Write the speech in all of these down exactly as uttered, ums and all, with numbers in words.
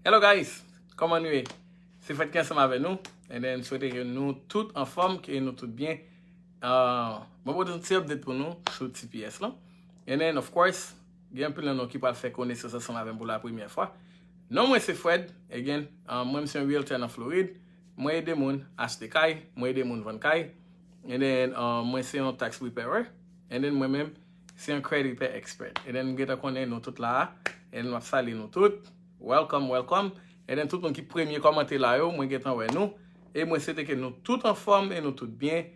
Hello guys, kòman nou ye? Se Fred ki ansanm avè nou. And then, swete ke nou tout anfòm, ke nou tout byen. Uh, mwen pote yon ti update pou nou sou T P S lan. And then, of course, gen anpil nan nou ki pral fè konesans ansanm avè m pou la premyè fwa. Non mwen se Fred, again, uh, mwen se yon realtor nan Florid. Mwen ede moun achte kay, mwen ede moun vann kay. And then, uh, mwen se yon tax preparer. And then mwen menm, se yon credit repair expert. And then m gentan konnen nou tout la a. And then m ap salye nou tout. Welcome, welcome. And then tout moun ki premye kòmante la yo, mwen gentan wè nou. E mwen swete ke nou tout anfòm e nou tout byen.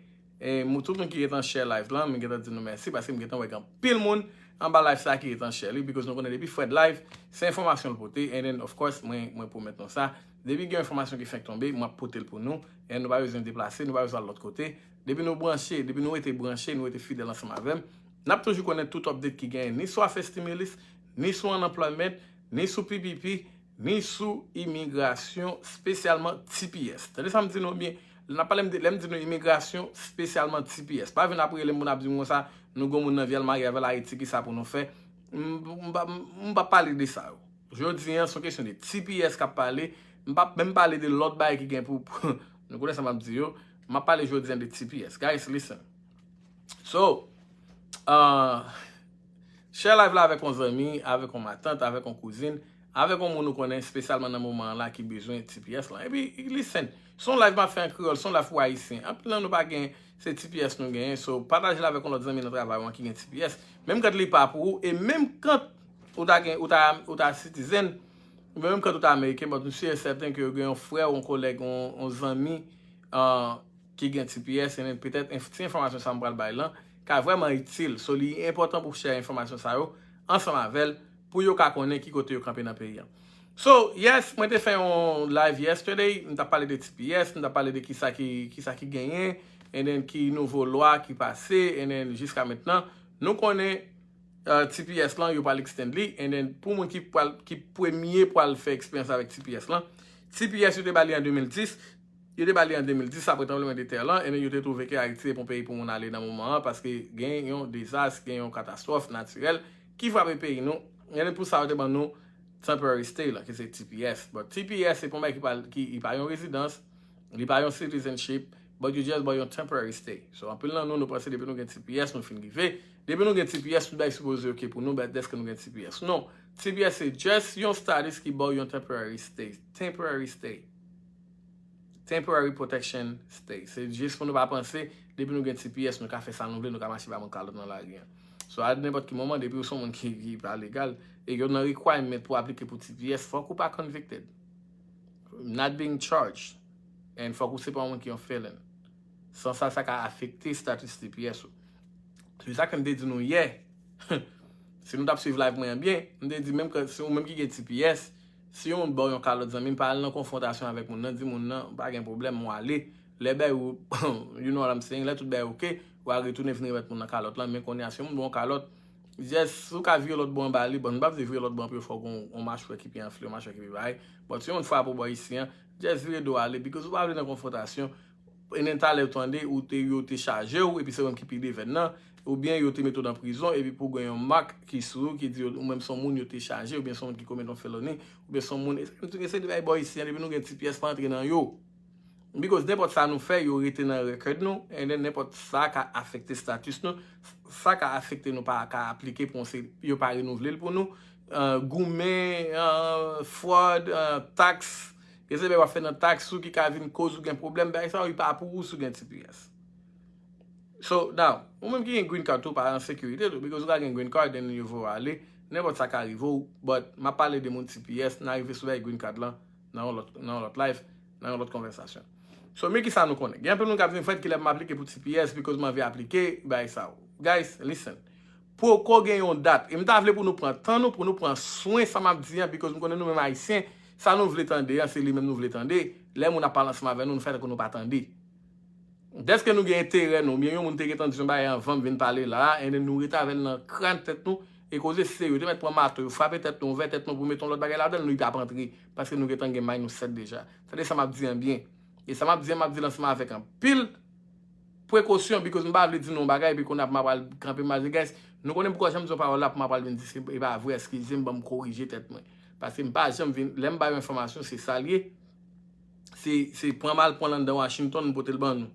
E mou tout moun ki gentan share live lan, mwen gentan di nou mèsi paske m gentan wè gen anpil moun anba live sa ki gentan share li, because nou konnen depi Fred live, se enfòmasyon l pote, and then of course, mwen, mwen pwomèt nou sa. Depi gen enfòmasyon ki fenk tonbe, mwen ap pote l pou nou, and nou pa bezwen deplase, nou pa bezwen al lòt kote. Depi nou branche, depi nou rete branche, nou rete fidèl ansanm avè m, n ap toujou konnen tout update ki genyen, ni sou afè stimulus, ni sou unemployment, ni sou P P P, ni sou imigrasyon, espesyalman T P S. Tande sa m di nou byen, lè n ap pale m de, lè m di nou imigrasyon, espesyalman T P S. Pa vin ap rele m pou n ap di m konsa, nou gon moun nan vi a l marye avè l Ayiti, ki sa pou nou fè? M, m, pa- m, m pa pale de sa yo. Jodi an, se yon kesyon de T P S k ap pale. M pa menm pale de lòt bagay ki gen pou, pou nou konnen sa m ap di yo. M ap pale jodi an de T P S. Guys, listen. So, uh, share live la avèk yon zanmi, avèk yon matant, avèk yon kouzin, avèk yon moun ou konnen espesyalman nan moman an la ki bezwen T P S lan. Epi, listen, se yon live m ap fè an kreyòl, se yon live pou Ayisyen. Anpil nan nou pa gen, se T P S nou genyen. So, pataje l avèk yon lòt zanmi nan travay ou an ki gen T P S. Menm kan li pa pou ou, e menm kan ou ta gen, ou ta, ou ta citizen, menm kan ou ta ameriken, but m si e sèten ke ou gen yon frè, yon kolèg, yon, yon zanmi, uh, ki gen T P S, and then petèt enf- ti enfòmasyon sa m pral bay lan ka vrèman itil. So, li enpòtan pou share enfòmasyon sa yo ansanm avè l pou yo ka konnen ki kote yo kanpe nan peyi an. So, yes, mwen te fè yon live yesterday, m t ap pale de T P S, m t ap pale de kisa ki, kisa ki genyen, and then ki nouvo lwa ki pase, and then jiska mentnan, nou konnen uh, T P S lan, yo pral extend li, and then pou moun ki pral, ki premye pral fè eksperyans avèk T P S lan, T P S yo te ba li an de mil dis, yo te ba li an de mil dis apre tranbleman de tè lan, and then yo te twouve ke Ayiti se pa yon peyi pou moun ale nan moman an, paske gen yon dezas, gen yon katastwòf natirèl ki frape peyi nou, and then pou sa yo te ban nou temporary stay lan, ki se T P S. But T P S se pa yon bagay ki pa, ki, li pa yon rezidans, li pa yon citizenship, but you just ba yon temporary stay. So, anpil nan nou, nou panse depi nou gen T P S, nou fin rive. Depi nou gen T P S, tout bagay sipoze oke pou nou, but dèske nou gen T P S. Non, T P S se just yon status ki ba w yon temporary stay. Temporary stay. Temporary protection stay. Se jis pou nou pa panse, depi nou gen T P S, nou ka fè sa nou vle, nou ka mache ba moun kalòt nan lari an. So, a nenpòt ki moman, depi ou se yon moun ki, ki pa legal, e yo nan requirement pou aplike pou T P S, fòk ou pa convicted. Not being charged. And fòk ou se pa yon moun ki yon felon. San sa, sa ka afekte status T P S ou. Se sa ke m te di nou yè. Si nou t ap swiv live mwen an byen, m te di menm ke si ou menm ki gen T P S, si yon moun ba w yon kalòt zanmi m, pa al nan konfwontasyon avèk moun nan, di moun nan, pa gen pwoblèm, ou ale. Lè bay ou, you know what I'm saying, lè tout bay oke, ou a retounen vin remèt moun nan kalòt lan, men kounye a, si yon moun ba w yon kalòt, just, si w ka vire lòt bò an ba li, bon, m p ap di vire lòt bò an pou yo fè w gon, yon machwè ki pi anfle, yon machwè ki pi bay, but si yon moun frape w bò isi an, just vire do w ale, because ou pa vle nan konfwontasyon, e nen talè ou tande, ou te, yo te chaje w, epi se ou menm ki pi devèn nan, oubyen yo te mete w nan prizon, epi pou gen yon mak ki sou ou, ki di ou menm se yon moun yo te chaje, oubyen se yon moun ki komèt yon feloni, oubyen se yon moun, e se de bay bò isi an, depi nou gen T P S pa antre nan yo. Because nenpòt sa nou fè, yo rete nan record nou, and then nenpòt sa ka afekte status nou, sa ka afekte nou pa ka aplike pou yon se, yo pa renouvle l pou nou, uh, goumen, uh, fraud, uh, tax, gen se bagay w ap fè nan tax ou ki ka vin koz ou gen pwoblèm, bagay sa yo pa pou ou si w gen T P S. So, now, ou menm ki gen green card tou, pa an sekirite tou, because ou ka gen green card, then yo voye w ale, nenpòt sa ka rive w, but m ap pale de moun T P S, n a rive sou bagay green card lan, nan yon lòt, nan yon lòt live, nan yon lòt konvèsasyon. So, men kisa nou konnen. Gen anpil moun k ap di m, Fred, kilè pou m aplike pou T P S, because m anvi aplike, bagay sa yo. Guys, listen. Poko gen yon dat. E m ta vle pou nou pran tan nou, pou nou pran swen sa m ap di an, because m konnen nou menm Ayisyen, sa nou vle tande an, se li menm nou vle tande. Lè moun ap pale ansanm avè nou, nou fè tankou nou pa tande. Dèske nou gen enterè nou, oubyen yon moun te gentan di yon bagay anvan m vin pale la a, and then nou rete avè l nan kràn tèt nou, e koze serye, yo te mèt pran mato, yo frape tèt nou, ouvè tèt nou pou mete yon lòt bagay ladan l, nou pa p antre, paske nou gentan gen may nou sèt deja. Tande sa m ap di an byen. E sa m ap di an, m ap di l ansanm avèk anpil prekosyon, because m pa vle di nou yon bagay, epi kounye a pou m ap pral kanpe mal, guys. Nou konnen poukwa jan m di yon pawòl la, pou m ap pral vin di se, e pa vre, eskize m, ban m korije tèt mwen. Paske m pa janm vin, lè m ba yon enfòmasyon, se sa l ye. Se, se pran m al pran l anndan Washington, m pote l ban nou.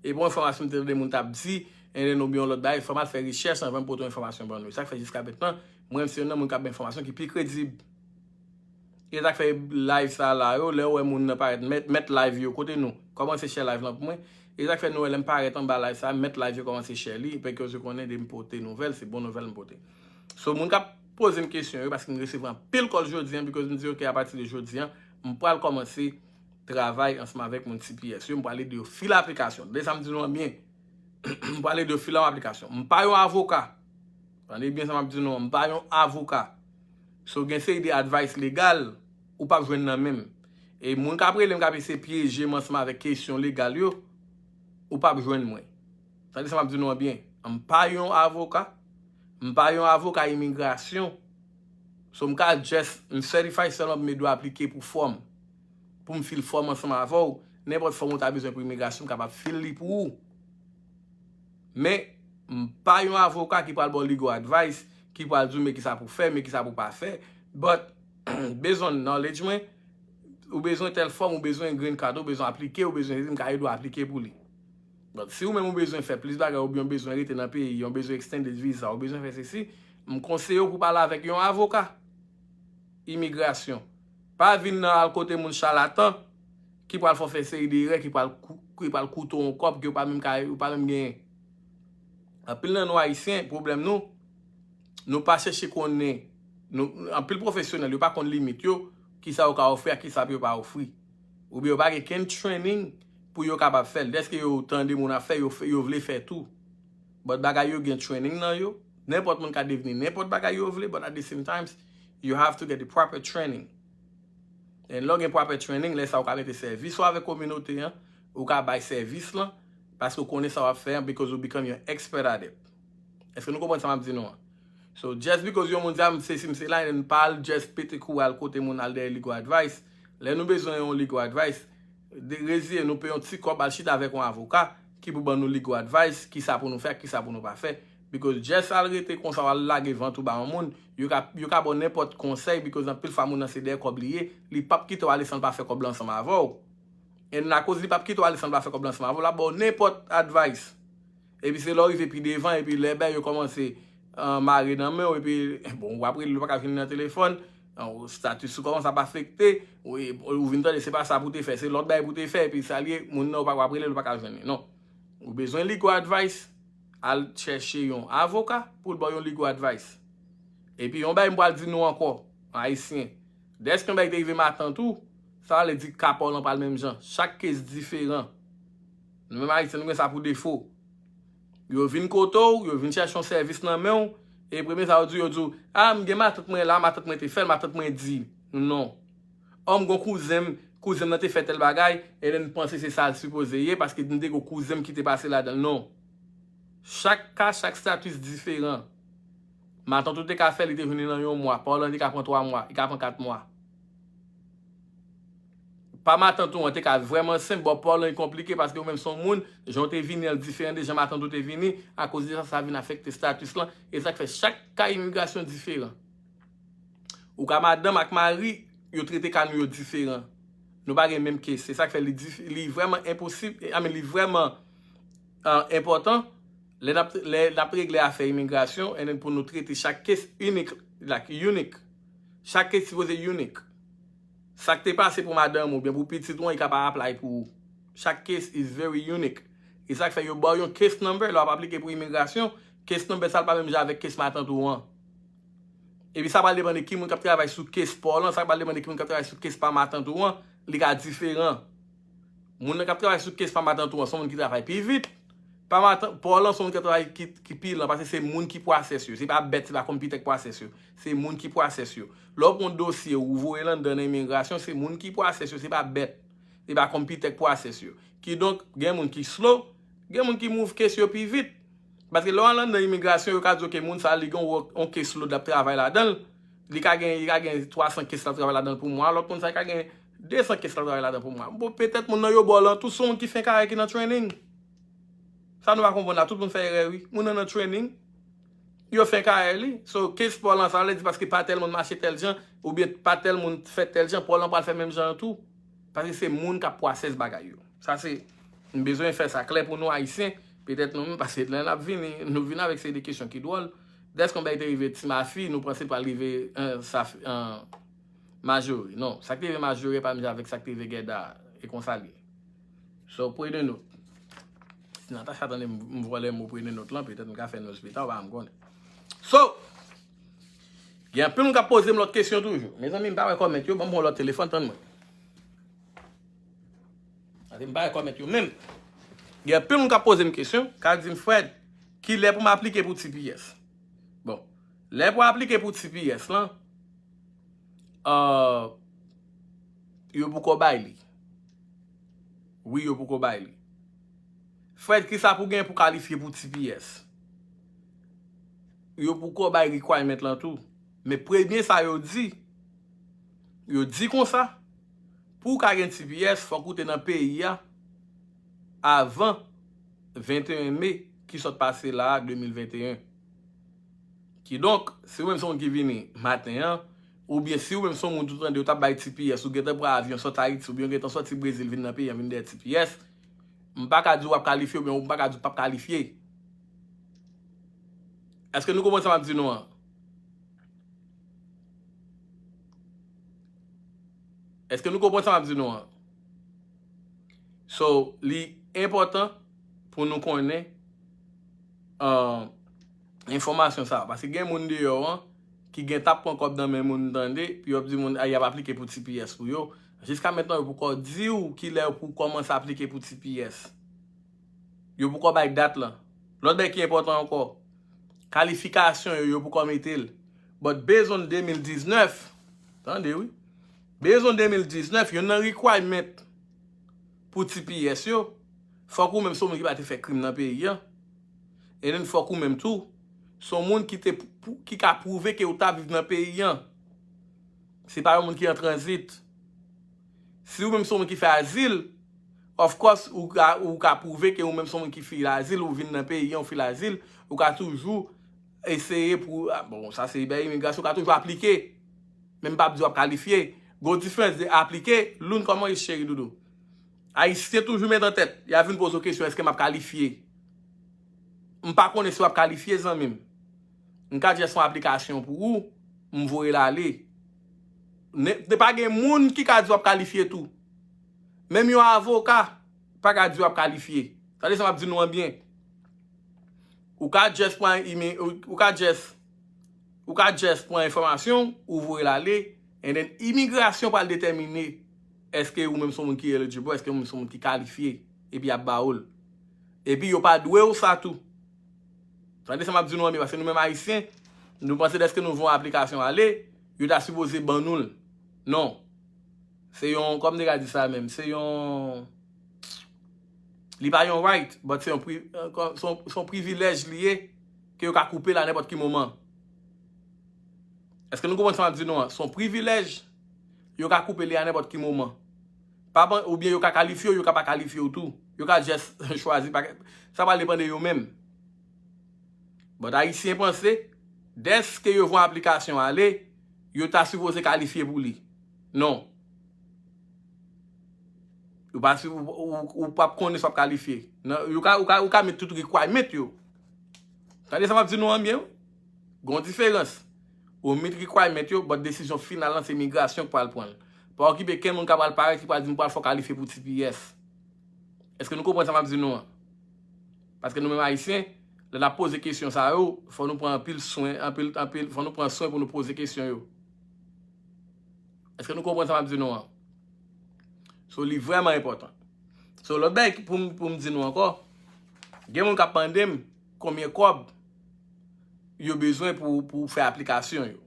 E bon enfòmasyon m te tande moun t ap di, and then oubyen yon lòt bagay, fò m al fè rechèch anvan m pote yon enfòmasyon ban nou. Sa k fè jiska mentnan, mwen menm se youn nan moun k ap bay enfòmasyon ki pi kredib. E sa k fè live sa la yo, lè w wè moun nan parèt, mèt, mèt live yo, kote nou? Kòmanse share live lan pou mwen. E sa k fè nou wè lè m parèt anba live sa, mèt live yo kòmanse share li, because yo konnen de m pote nouvèl, se bon nouvèl m pote. So, moun k ap poze m kesyon yo, paske m resevwa anpil call jodi an, because m di, ok, apati de jodi an, m pral kòmanse travay ansanm avèk moun T P S yo, m pral ede yo file aplikasyon. Tande sa m di nou an byen. M pral ede yo file yon aplikasyon. M pa yon avoka. Tande byen sa m ap di nou an, m pa yon avoka. So, gen seri de advice legal, ou p ap jwenn nan men m. E moun k ap rele m, k ap eseye pyeje m ansanm avèk kesyon legal yo, ou p ap jwenn mwen. Tande sa m ap di nou an byen. M pa yon avoka. M pa yon avoka imigrasyon. So, m ka just, m certify sèlman pou m ede w aplike pou fòm. Pou m fil fòm ansanm avè w. Nenpòt fòm ou ta bezwen pou imigrasyon, m kapab fil li pou ou. Men, m pa yon avoka ki pral ba w legal advice, ki pral di w men kisa pou fè, men kisa pou pa fè. But, based on knowledge mwen, ou bezwen tèl fòm, ou bezwen green card, ou bezwen aplike, ou bezwen, m ka ede w aplike pou li. But, si ou menm ou bezwen fè plis bagay, oubyen ou bezwen rete nan peyi, ou bezwen extended visa, ou bezwen fè sesi, m konseye w pou pale avèk yon avoka imigrasyon. Pa vin nan al kote moun chalatan ki pral fè w fè seri de erè, ki pral kou-, ki pral koute w yon kòb ke w pa menm ka, ou pa menm genyen. Anpil nan nou Ayisyen, pwoblèm nou, nou pa chèche konnen, nou, anpil pwofesyonèl, yo pa konn limit yo, kisa yo ka ofri ak kisa yo pa ofri. Oubyen yo pa gen kenn training pou yo kapab fè l. Dèske yo tande moun ap fè, yo, fè- yo vle fè tou. But bagay yo gen training nan yo. Nenpòt moun ka devni nenpòt bagay yo vle, but at the same times, you have to get the proper training. And lè w gen proper training, lè sa ou ka mete sèvis ou avèk kominote an, ou ka bay sèvis lan, paske ou konnen sa w ap fè an, because you become your expert at it. Èske nou konprann sa m ap di nou an? So, just because yon moun di a m se si m se la, and pa al just pete kou al kote moun al dèyè legal advice. Lè nou bezwen yon legal advice, de- reziye nou, peye yon ti kòb, al chita avèk yon avoka ki pou ban nou legal advice, kisa pou nou fè, kisa pou nou pa fè. Because just al rete konsa, w al lage vant ou ba yon moun, yo ka, yo ka ba w nenpòt konsèy, because anpil fwa moun nan se dèyè kòb li ye, li p ap kite w ale san l pa fè kòb la ansanm avè w. And akoz li p ap kite w ale san l pa fè kòb la ansanm avè w, l ap ba w nenpòt advice. Epi se lè w rive pi devan, epi lè bèy yo kòmanse, ah, mare nan men w, epi, bon, w ap rele, ou pa ka jwenn li nan telefòn, ah, status ou kòmanse ap afekte, ou, ou vin tande se pa sa pou te fè, se lòt bagay pou te fè, epi sa l ye, moun nan, ou pa, w ap rele l, ou pa ka jwenn li. Non. Ou bezwen legal advice, al chèche yon avoka pou l ba w yon legal advice. Epi yon bagay m pral di nou ankò, Ayisyen, dèske yon bagay te rive matant ou, sa vle di ka pa w lan pral menm jan. Chak case diferan. Nou menm Ayisyen, nou gen sa pou defo. Yo vin kote w, yo vin chèche yon sèvis nan men w, e premye sa yo di, yo di w, a, m gen matant mwen la, matant mwen te fè l, matant mwen di. Non. Ò, m gon kouzen m, kouzen m nan te fè tèl bagay, e lè n panse se sa l sipoze ye, paske m te gon kouzen m ki te pase ladan l. Non. Chak ka, chak status diferan. Matant ou te ka fè, li te vini nan yon mwa. Pa w lan, li ka pran twa mwa, li ka pran kat mwa. Pa matant ou an te ka vrèman senp, but pa w lan li konplike, paske ou menm se yon moun, jan w te vini an diferan de jan matant ou te vini, akoz de sa, sa vin afekte status lan, e sa k fè chak ka imigrasyon diferan. Ou ka madanm ak mari, yo trete ka nou yo diferan. Nou pa gen menm case. Se sa k fè li dif- li vrèman enposib, I mean, li vrèman, ah, enpòtan lè n ap, lè n ap regle afè imigrasyon, and then pou nou trete chak case inik, like, unique. Chak case sipoze unique. Sa k te pase pou madanm ou, oubyen pou pitit ou an, li ka pa apply pou ou. Chak case is very unique. E sa k fè yo ba w yon case number, lè w ap aplike pou imigrasyon, case number sa l pa menm jan avèk case matant ou an. Epi sa pral depann de ki moun k ap travay sou case pa w lan, sa pral depann de ki moun k ap travay sou case pa matant ou an, li ka diferan. Moun nan k ap travay sou case pa matant ou an, se yon moun ki travay pi vit. Pa matant, pa w lan, se yon moun ki ap travay ki, ki pi lan, paske se moun ki process yo. Se pa bèt, se pa konpitè k process yo. Se moun ki process yo. Lè w pran yon dosye, ou voye l anndan nan imigrasyon, se moun ki process yo, se pa bèt. Se pa konpitè k process yo. Kidonk, gen moun ki slow, gen moun ki move case yo pi vit. Paske lè w al anndan imigrasyon, yo ka di w ke moun sa a, li gen yon, yon case load l ap travay ladan l. Li ka gen, li ka gen twa san case l ap travay ladan l pou mwa. Lòt moun sa, li ka gen de san case l ap travay ladan l pou mwa. Bon, petèt moun nan yo ba w lan tou, se yon moun ki fenk ayè ki nan training. Sa nou pa konprann la, tout moun fè erè, wi. Moun nan nan training, yo fenk ayè li. So, case pa w lan, sa vle di paske pa tèl moun mache tèl jan, oubyen pa tèl moun fè tèl jan, pa w lan pral fè menm jan an tou. Paske se moun k ap pwasès bagay yo. Sa se, m bezwen fè sa klè pou nou Ayisyen, petèt nou menm, paske lè n ap vini, nou vin avèk seri de kesyon ki dwòl. Dèske yon bagay te rive Ti Mafi, nou panse l pral rive, eh, sa, eh, Majori. Non, sa k te rive Majori pa menm jan avèk sa k te rive Gèda, e konsa l ye. So, prenez note. Si Natacha tande m, m vòlè mo prenez note lan, petèt m ka fè notes pita, ou pa janm konnen. So, gen anpil moun k ap poze m lòt kesyon toujou. Mezanmi, m pa wè comment yo, ban m pran lòt telefòn, tann mwen. Gade, m pa wè comment yo menm. Gen anpil moun k ap poze m kesyon, k ap di m, Fred, kilè pou m aplike pou T P S? Bon, lè pou aplike pou T P S lan, ah, yo poko bay li. Wi, yo poko bay li. Fred, kisa pou gen pou kalifye pou T P S? Yo poko bay requirement lan tou. Men premye sa yo di, yo di konsa, pou w ka gen T P S, fòk ou te nan peyi a avan venteyen me ki sot pase la a, de mil venteyen. Kidonk, si ou menm se yon moun ki vini maten an, oubyen si ou menm se yon moun tou tande yo t ap bay T P S, ou gentan pran avyon sot Ayiti, oubyen ou gentan sòti Brezil vin nan peyi an, vin dèyè T P S, m pa ka di w ap kalifye, oubyen m pa ka di w p ap kalifye. Èske nou konprann sa m ap di nou an? Èske nou konprann sa m ap di nou an? So, li enpòtan pou nou konnen, ah, enfòmasyon sa a. Paske gen moun deyò an ki gen t ap pran kòb nan men moun tande, pi yo ap di moun, a, y ap aplike pou T P S pou yo. Jiska mentnan, yo poko di w kilè pou w kòmanse aplike pou T P S. Yo poko bay dat lan. Lòt bagay ki enpòtan ankò, kalifikasyon yo, yo poko mete l. But based on de mil diznèf, tande wi, based on de mil diznèf, youn nan requirement pou T P S yo, fòk ou menm se yon moun ki pa te fè krim nan peyi an. And then fòk ou menm tou, se yon moun ki te pou, ki ka pwouve ke ou t ap viv nan peyi an. Se pa yon moun ki an tranzit. Si ou menm se yon moun ki fè azil, of course, ou ka, ou ka pwouve ke ou menm se yon moun ki file azil, ou vin nan peyi an, ou file azil, ou ka toujou eseye pou, ah, bon, sa se bèl imigrasyon, ou ka toujou aplike. Men m p ap di w ap kalifye. Gwo diferans de aplike, Lune, kòman ye, cheri doudou? Ayisyen toujou met an tèt, y a vin poze w kesyon, èske m ap kalifye? M pa konnen si w ap kalifye, zanmi m. M ka just fè yon aplikasyon pou ou, m voye l ale. Ne, ne pa gen moun ki ka di w ap kalifye tou. Menm yon avoka pa ka di w ap kalifye. Tande sa m ap di nou an byen. Ou ka just pran imi-, ou, ou ka just, ou ka just pran enfòmasyon, ou voye l ale, and then imigrasyon pral detèmine èske ou menm se yon moun ki eligible, èske ou menm se yon moun ki kalifye, epi y ap ba ou l. Epi yo pa dwe w sa tou. Tande sa m ap di nou an byen, paske nou menm Ayisyen, nou panse dèske nou voye yon aplikasyon ale, yo ta sipoze ban nou l. Non. Se yon, kòman m te ka di sa menm, se yon, li pa yon right, but se yon pri-, se yon, se yon privilèj li ye, ke yo ka koupe l a nenpòt ki moman. Èske nou konprann sa m ap di nou an? Se yon privilèj, yo ka koupe li a nenpòt ki moman. Pa ban, oubyen yo ka kalifye w, yo ka pa kalifye w tou. Yo ka just chwazi pa, sa pral depann de yo menm. But Ayisyen panse, dèske yo voye aplikasyon ale, yo ta sipoze kalifye pou li. Non. Ou pa si, ou, ou, ou p ap konnen si w ap kalifye. Nan, ou ka, ou ka, ou ka met tout requirement yo. Tande sa m ap di nou an byen, wi. Gon diferans. Ou meet requirement yo, but desizyon final lan, se migrasyon k pral pran l. Pa okipe kenn moun k ap pral parèt, ki pral di m pral fè w kalifye pou T P S. Èske nou konprann sa m ap di nou an? Paske nou menm Ayisyen, lè n ap poze kesyon sa yo, fò nou pran anpil swen, anpil, anpil, fò nou pran swen pou nou poze kesyon yo. Èske nou konprann sa m ap di nou an? So, li vrèman enpòtan. So, lòt bagay ki, pou m, pou m di nou ankò, gen moun k ap mande m konbyen kòb yo bezwen pou, pou fè aplikasyon yo.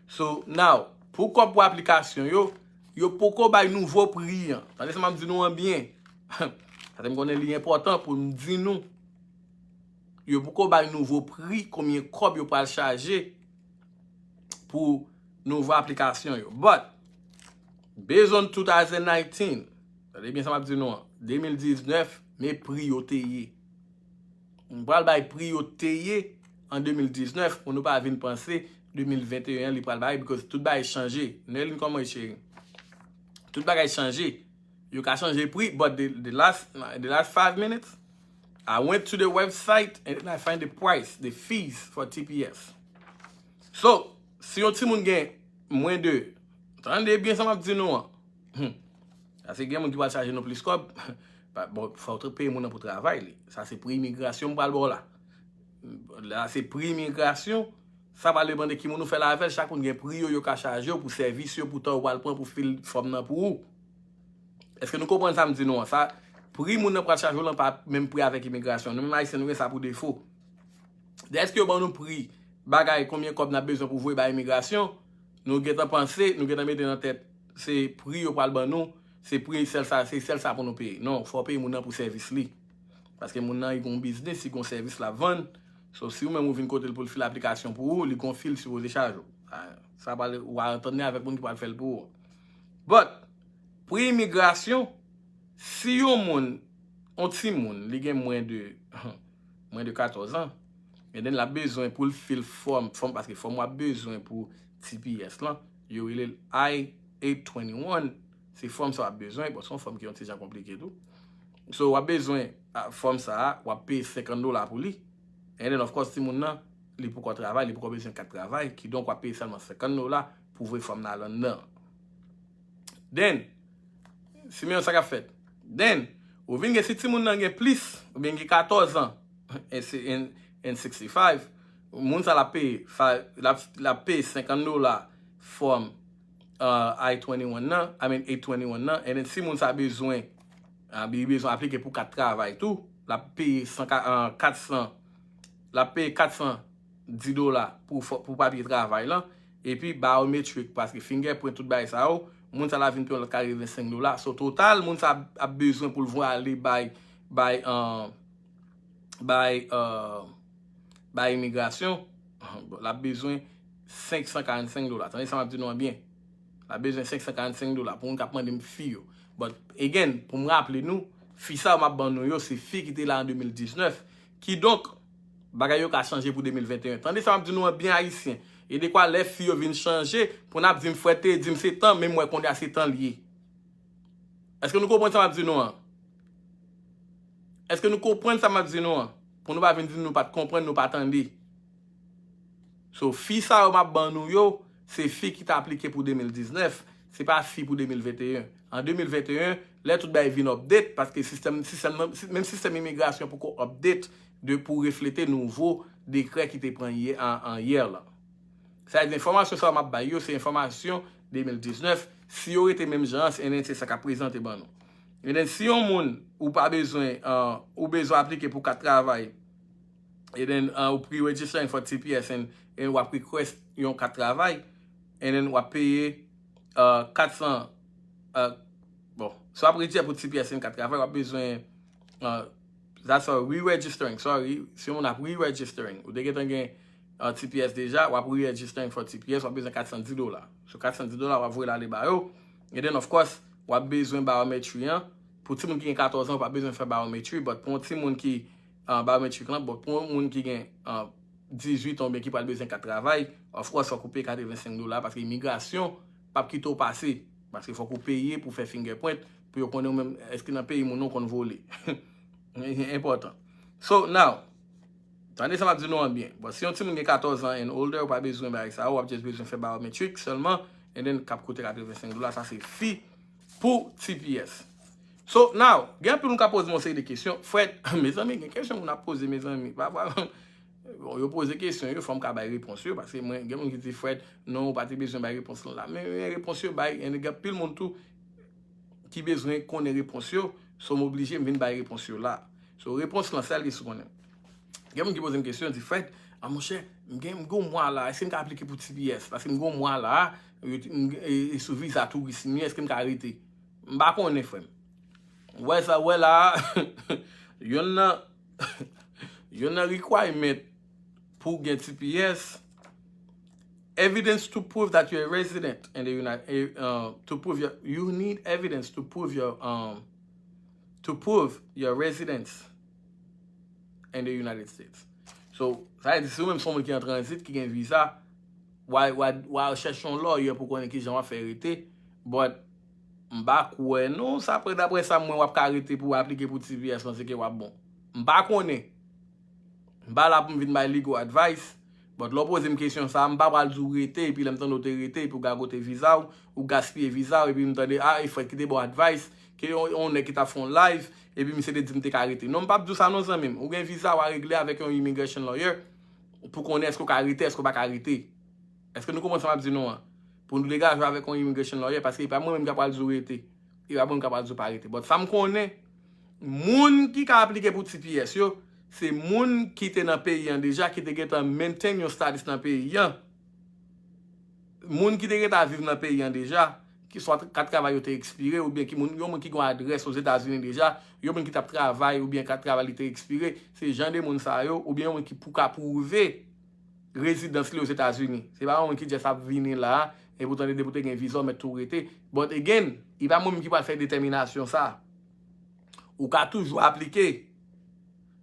So, now, pou kòb pou aplikasyon yo, yo poko bay nouvo pri an. Tande sa m ap di nou an byen. Paske m konnen li enpòtan pou m di nou. Yo poko bay nouvo pri, konbyen kòb yo pral chaje pou nouvo aplikasyon yo. But, based on two thousand nineteen, tande byen sa m ap di nou an, de mil diznèf, men pri yo te ye. M pral bay pri yo te ye an de mil diznèf pou nou pa vin panse de mil venteyen an, li pral bay, because tout bagay chanje. Nerline, kòman ye, cheri? Tout bagay chanje. Yo ka chanje pri, but the, the last, the last five minutes, I went to the website and then I find the price, the fees for T P S. So, si yon timoun gen mwen de, tande byen sa m ap di nou an. Hmm. Paske gen moun ki pral chaje nou plis kòb. Pa- Bon, fò w peye moun nan pou travay li. Sa se pri imigrasyon m pral ba w la. La se pri imigrasyon. Sa pral depann de ki moun ou fè l avè l. Chak moun gen pri yo, yo ka chaje w pou sèvis yo, pou tan ou pral pran pou fil fòm nan pou ou. Èske nou konprann sa m di nou an? Sa, pri moun nan pral chaje w lan pa menm pri avèk imigrasyon. Nou menm Ayisyen, nou gen sa pou defo. Dèske yo ban nou pri bagay, konbyen kòb n ap bezwen pou voye bay imigrasyon, nou gentan panse, nou gentan mete nan tèt, se pri yo pral ban nou, se pri sèl sa, se sèl sa pou nou peye. Non, fò w peye moun nan pou sèvis li. Paske moun nan, li gon biznis, li gon sèvis l ap vann. So, si ou menm ou vin kote l pou l fil aplikasyon pou ou, li gon fi l sipoze chaje w. Sa, sa pral, ou a antann li avèk moun ki pral fè l pou ou. But, pri imigrasyon, si yon moun, yon timoun, li gen mwen de, mwen de katòz an, and then l ap bezwen pou l fil fòm, fòm, paske fòm w ap bezwen pou T P S lan, yo rele l I eight twenty-one, se fòm sa w ap bezwen, bon, se yon fòm ki yon ti jan konplike tou. So, w ap bezwen a, fòm sa a, w ap peye senkant dola pou li. And then, of course, timoun nan, li poko travay, li poko bezwen kat travay, kidonk w ap peye sèlman senkant dola pou voye fòm nan al anndan. Then, simen sa k ap fèt. Then, ou vin gen si timoun nan gen plis, oubyen gen katòz an, and si- and- and sixty-five, moun sa l ap peye, fa- l ap, l ap peye senkant dola fòm uh, I twenty-one nan, I mean eight twenty-one nan, and then si moun sa bezwen, uh, li bezwen aplike pou kat travay tou, l ap peye san, uh, kat san, l ap peye kat san di dola pou, fò- pou papye travay lan, epi biometric, paske fingerprint, tout bagay sa yo, moun sa la vin peye yon lòt katrevensenk dola. So, total, moun sa ap, ap bezwen pou l voye ale bay, bay, uh, bay, uh, bay imigrasyon, bon, l ap bezwen senk san karannsenk dola. Tande sa m ap di nou an byen. L ap bezwen senk san karannsenk dola pou moun k ap mande m fi yo. But, again, pou m raple nou, fi sa yo m ap ban nou yo, se fi ki te la an de mil diznèf. Kidonk, bagay yo ka chanje pou de mil venteyen. Tande sa m ap di nou an byen, Ayisyen. E dekwa lè fi yo vin chanje, pou n ap di m frè te di m se tan, men m wè kounye a se tan l ye. Èske nou konprann sa m ap di nou an? Èske nou konprann sa m ap di nou an? Pou nou pa vin di nou pa t konprann, nou pa tande. So, fi sa yo m ap ban nou yo, se fi ki t aplike pou de mil diznèf, se pa fi pou de mil venteyen. An de mil venteyen, lè tout bagay vin update, paske sistèm, sistèm nan, si- menm sistèm imigrasyon poko update de pou reflete nouvo dekrè ki te pran yè, an, an yè lan. Sa vle di enfòmasyon sa yo m ap bay yo, se enfòmasyon de mil diznèf. Si yo rete menm jan an, se, and then se sa k ap prezante ban nou. And then si yon moun, ou pa bezwen, uh, ou bezwen aplike pou kat travay, and then, uh, ou pre-registering for T P S, and, and w ap request yon kat travay, and then w ap peye, uh, kat san, uh, bon, si w ap register pou T P S and kat travay, w ap bezwen, uh, that's a re-registering, sorry, si yon moun ap re-registering, ou te gentan gen, uh, T P S deja, w ap re-registering for T P S, w ap bezwen kat san di dola. So, kat san di dola, w ap voye l ale ba yo. And then, of course, w ap bezwen biometri an. Pou timoun ki gen katòz an, ou pa bezwen fè biometri, but pou yon timoun ki, uh, biometric lan, but pou yon moun ki gen, uh, dizuit an oubyen ki pral bezwen kat travay, of course, fòk ou peye katrevensenk dola, paske imigrasyon p ap kite w pase. Paske fòk ou peye pou fè fingerprint, pou yo konnen ou menm, èske nan peyi moun ou konn vole. Enpòtan. So, now, tande sa m ap di nou an byen. Bon, si yon timoun gen katòz an and older, ou pa bezwen bagay sa yo, w ap just bezwen fè biometric sèlman, and then k ap koute katrevensenk dola, sa se fi pou T P S. So, now, gen anpil moun k ap poze m yon seri de kesyon. Fred, mezanmi, gen kesyon moun ap poze, mezanmi. Pa, pa, bon, yo poze kesyon yo, fò m ka bay repons yo, paske mwen, gen moun ki di, Fred, non, ou pa te bezwen bay repons lan la. Men, men repons yo bay, and gen anpil moun tou ki bezwen konnen repons yo, so m oblije m vin bay repons yo la. So, repons lan, sa l gen sou konnen. Gen moun ki poze m kesyon, di, Fred, a monchè, m gen, m gen yon mwa la, èske m ka aplike pou T P S? Paske m gen yon mwa la, yo, m, e, e sou viza touris m ye, èske m ka rete? M pa konnen, frè m. Ou wè sa, ou wè la, yonn nan, yonn nan requirement pou gen T P S, evidence to prove that you're a resident in the United, uh, to prove your, you need evidence to prove your, um, to prove your residence in the United States. So, sa vle di, si ou menm se yon moun ki an tranzit, ki gen viza, w a, w a, w a chèche yon lawyer pou konnen kijan w ap fè rete. But, m pa kwè non, sa pre, daprè sa m wè, w ap ka rete pou w aplike pou T P S panse ke w ap bon. M pa konnen. M pa la pou m vin bay legal advice. But lè w poze m kesyon sa, m pa pral di w rete, epi lè m tande w te rete, epi w gagote viza w, ou gaspiye viza w, epi m tande, ah, e Fred ki te ba w advice, ke yon, yon nèg ki t ap fè yon live, epi misye te di m te ka rete. Non, m p ap di w sa non, zanmi m. Ou gen viza w a regle avèk yon immigration lawyer pou konnen èske w ka rete, èske w pa ka rete. Èske nou konprann sa m ap di nou an? Pou nou degaje w avèk yon immigration lawyer, paske e pa mwen menm k ap pral di w rete. E pa mwen menm k ap pral di w pa rete. But sa m konnen, moun ki ka aplike pou T P S yo, se moun ki te nan peyi an deja, ki te gentan maintain yon status nan peyi an. Moun ki te gentan viv nan peyi an deja, ki swa kat travay yo te ekspire, oubyen ki moun, yon moun ki gen yon adrès Ozetazini deja, yon moun ki t ap travay, oubyen kat travay li te ekspire, se jan de moun sa yo, oubyen yon moun ki pou ka pwouve rezidans li Ozetazini. Se pa yon moun ki just ap vini la, epi w tande depi w te gen viza, w mèt tou rete. But again, e pa mwen menm ki pral fè detèminasyon sa. Ou ka toujou aplike.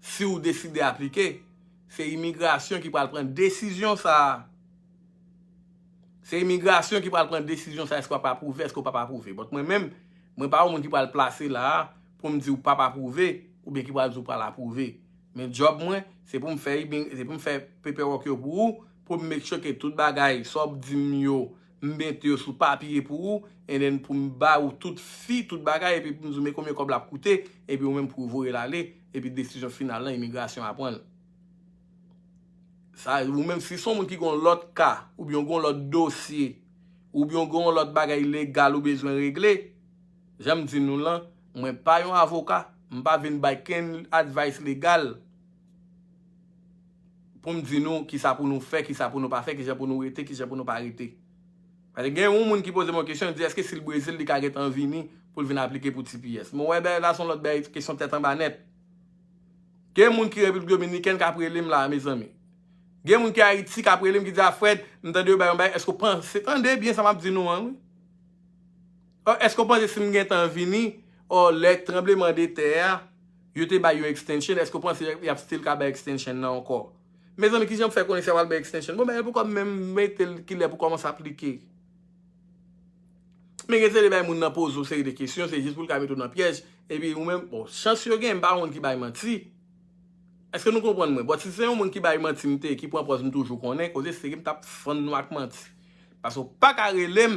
Si w deside aplike, se imigrasyon ki pral pran desizyon sa a. Se imigrasyon ki pral pran desizyon sa, èske w ap apwouve, èske w p ap apwouve. But mwen menm, mwen pa yon moun ki pral plase la a pou m di w p ap apwouve, oubyen ki pral di w pral apwouve. Men djòb mwen, se pou m fè, se pou m fè paperwork yo pou ou, pou m make sure ke tout bagay, sa w ap di m yo, m mete yo sou papye pou ou, and then pou m ba ou tout fi, tout bagay, epi pou m di w men konbyen kòb l ap koute, epi ou menm pou w voye l ale, epi desizyon final lan, imigrasyon a pran l. Sa, ou menm si se yon moun ki gen yon lòt ka, oubyen w gen yon lòt dosye, oubyen w gen yon lòt bagay legal ou bezwen regle, jan m di nou lan, mwen pa yon avoka, m pa vin bay kenn advice legal pou m di nou kisa pou nou fè, kisa pou nou pa fè, kijan pou nou rete, kijan pou nou pa rete. Paske gen yon moun ki poze m yon kesyon, li di, èske si l Brezil, li ka gentan vini pou l vin aplike pou T P S? Mwen wè bagay la se yon lòt bagay, kesyon tèt anba nèt. Gen moun ki Repiblik Dominikèn k ap rele m la, mezanmi. Gen moun ki Ayiti k ap rele m, ki di, a Fred, m tande yo bay yon bagay, èske w panse, tande byen sa m ap di nou an, wi. Ò, èske w panse si m gentan vini, ò, lè tranbleman de tè a, yo te bay yon extension, èske w panse y ap still ka bay extension nan ankò? Mezanmi, kijan m fè konnen si y ap bay extension? Bon, bagay poko menm mete l kilè pou kòmanse aplike. Men gen seri de bagay moun nan poze w seri de kesyon, se jis pou l ka mete w nan pyèj. Epi ou menm, bon, chans yo gen, m pa yon moun ki bay manti. Èske nou konprann mwen? But si se yon moun ki bay manti m te, ki pran pòz m toujou konnen, koze serye m t ap fann nou ak manti. Paske w pa ka rele m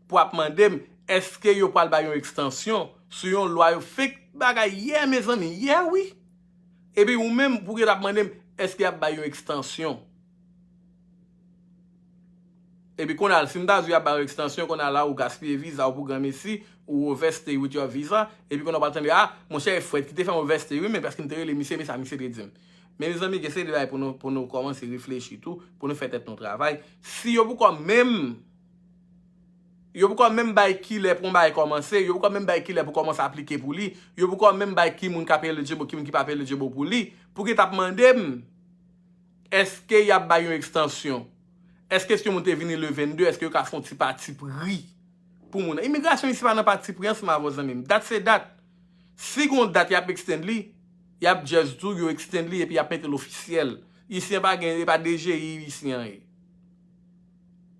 pou ap mande m, èske yo pral bay yon ekstansyon sou yon lwa yo fenk bagay yè, mezanmi, yè wi. Epi ou menm pou w ap mande m, èske y ap bay yon ekstansyon? Epi kounye a, si m ta di w y ap ba w ekstansyon, kounye a la ou gaspiye viza w pou granmesi, ou overstay with your visa, epi kounye a w pral tande, a, monchè, e Fred ki te fè m overstay, wi, men paske m te rele misye, men sa misye te di m. Men mezanmi, gen seri de bagay pou nou, pou nou kòmanse reflechi tou, pou nou fè tèt nou travay. Si yo poko menm, yo poko menm bay kilè pou yon bagay kòmanse, yo poko menm bay kilè pou kòmanse aplike pou li, yo poko menm bay ki moun k ap eligible, ki moun ki p ap eligible pou li, pou ki t ap mande m, èske y ap bay yon ekstansyon? Èske si yon moun te vini le vennde, èske yo ka fè yon ti pati pri pou moun nan? Imigrasyon isi pa nan pati pri ansanm avè w, zanmi m. Dat se dat. Si gen yon dat y ap extend li, y ap just di w yo extend li epi y ap mete l ofisyèl. Isi an pa gen, e pa D G I isi an ye.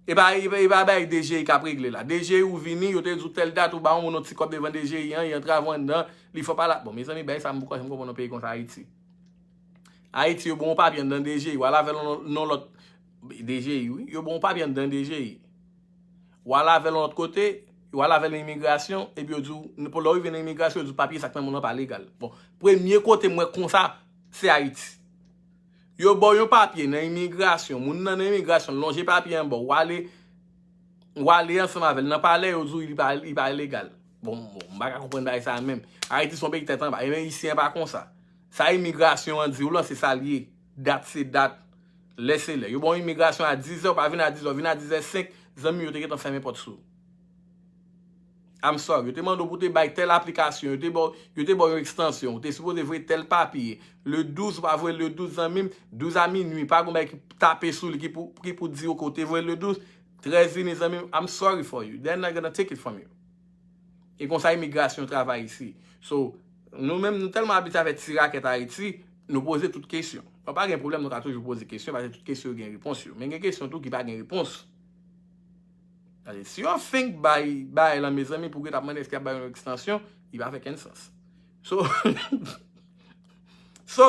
E pa, e pa, e pa bagay D G I k ap regle la. D G I ou vini, yo te di w tèl dat, ou ba yon moun yon ti kòb devan D G I an, y antre avè w anndan, li fè w pale. Bon, mezanmi, bagay sa m poko janm konprann nan peyi konsa Ayiti. Ayiti, yo ba w yon papye anndan D G I, w al avè l nan, nan lòt, D G I, wi, yo ba w yon papye anndan D G I. W al avè l yon lòt kote, w al avè l nan imigrasyon, epi yo di w, pou lè w rive nan imigrasyon, yo di w papye sa k nan men w lan pa legal. Bon, premye kote m wè konsa, se Ayiti. Yo ba w yon papye nan imigrasyon, moun nan nan imigrasyon, lonje papye an ba w, w ale, w ale ansanm avè l nan palè, yo di w li pa, li pa legal. Bon, bon, m pa ka konprann bagay sa a menm. Ayiti se yon peyi tèt anba, e men isi an pa konsa. Sa imigrasyon an di w lan, se sa l ye. Dat se dat. Lè se lè. Yo ba w imigrasyon a dizè, w pa vin a dizè, w vin a dizè senk, zanmi m, yo te gentan fèmen pòt sou ou. I'm sorry, yo te mande w pou te bay tèl aplikasyon, yo te ba w, yo te ba w yon ekstansyon, ou te sipoze voye tèl papye. Le douz, ou pa voye le douz, zanmi m, douz a minui, pa gen bagay ki tape sou li, ki pou, ki pou di w ke w te voye le douz, trèz vini, zanmi m, I'm sorry for you. They're not gonna take it from you. E konsa imigrasyon travay isi. So, nou menm, nou tèlman abitye avèk ti rakèt Ayiti, nou poze tout kesyon. Bon, pa gen pwoblèm, nou ka toujou poze kesyon, paske tout kesyon yo gen repons yo. Men gen kesyon tou ki pa gen repons. Gade, si yo fenk bay, bay lan, mezanmi, pou yo t ap mande èske y ap bay yon ekstansyon, li pa fè kenn sans. So, so,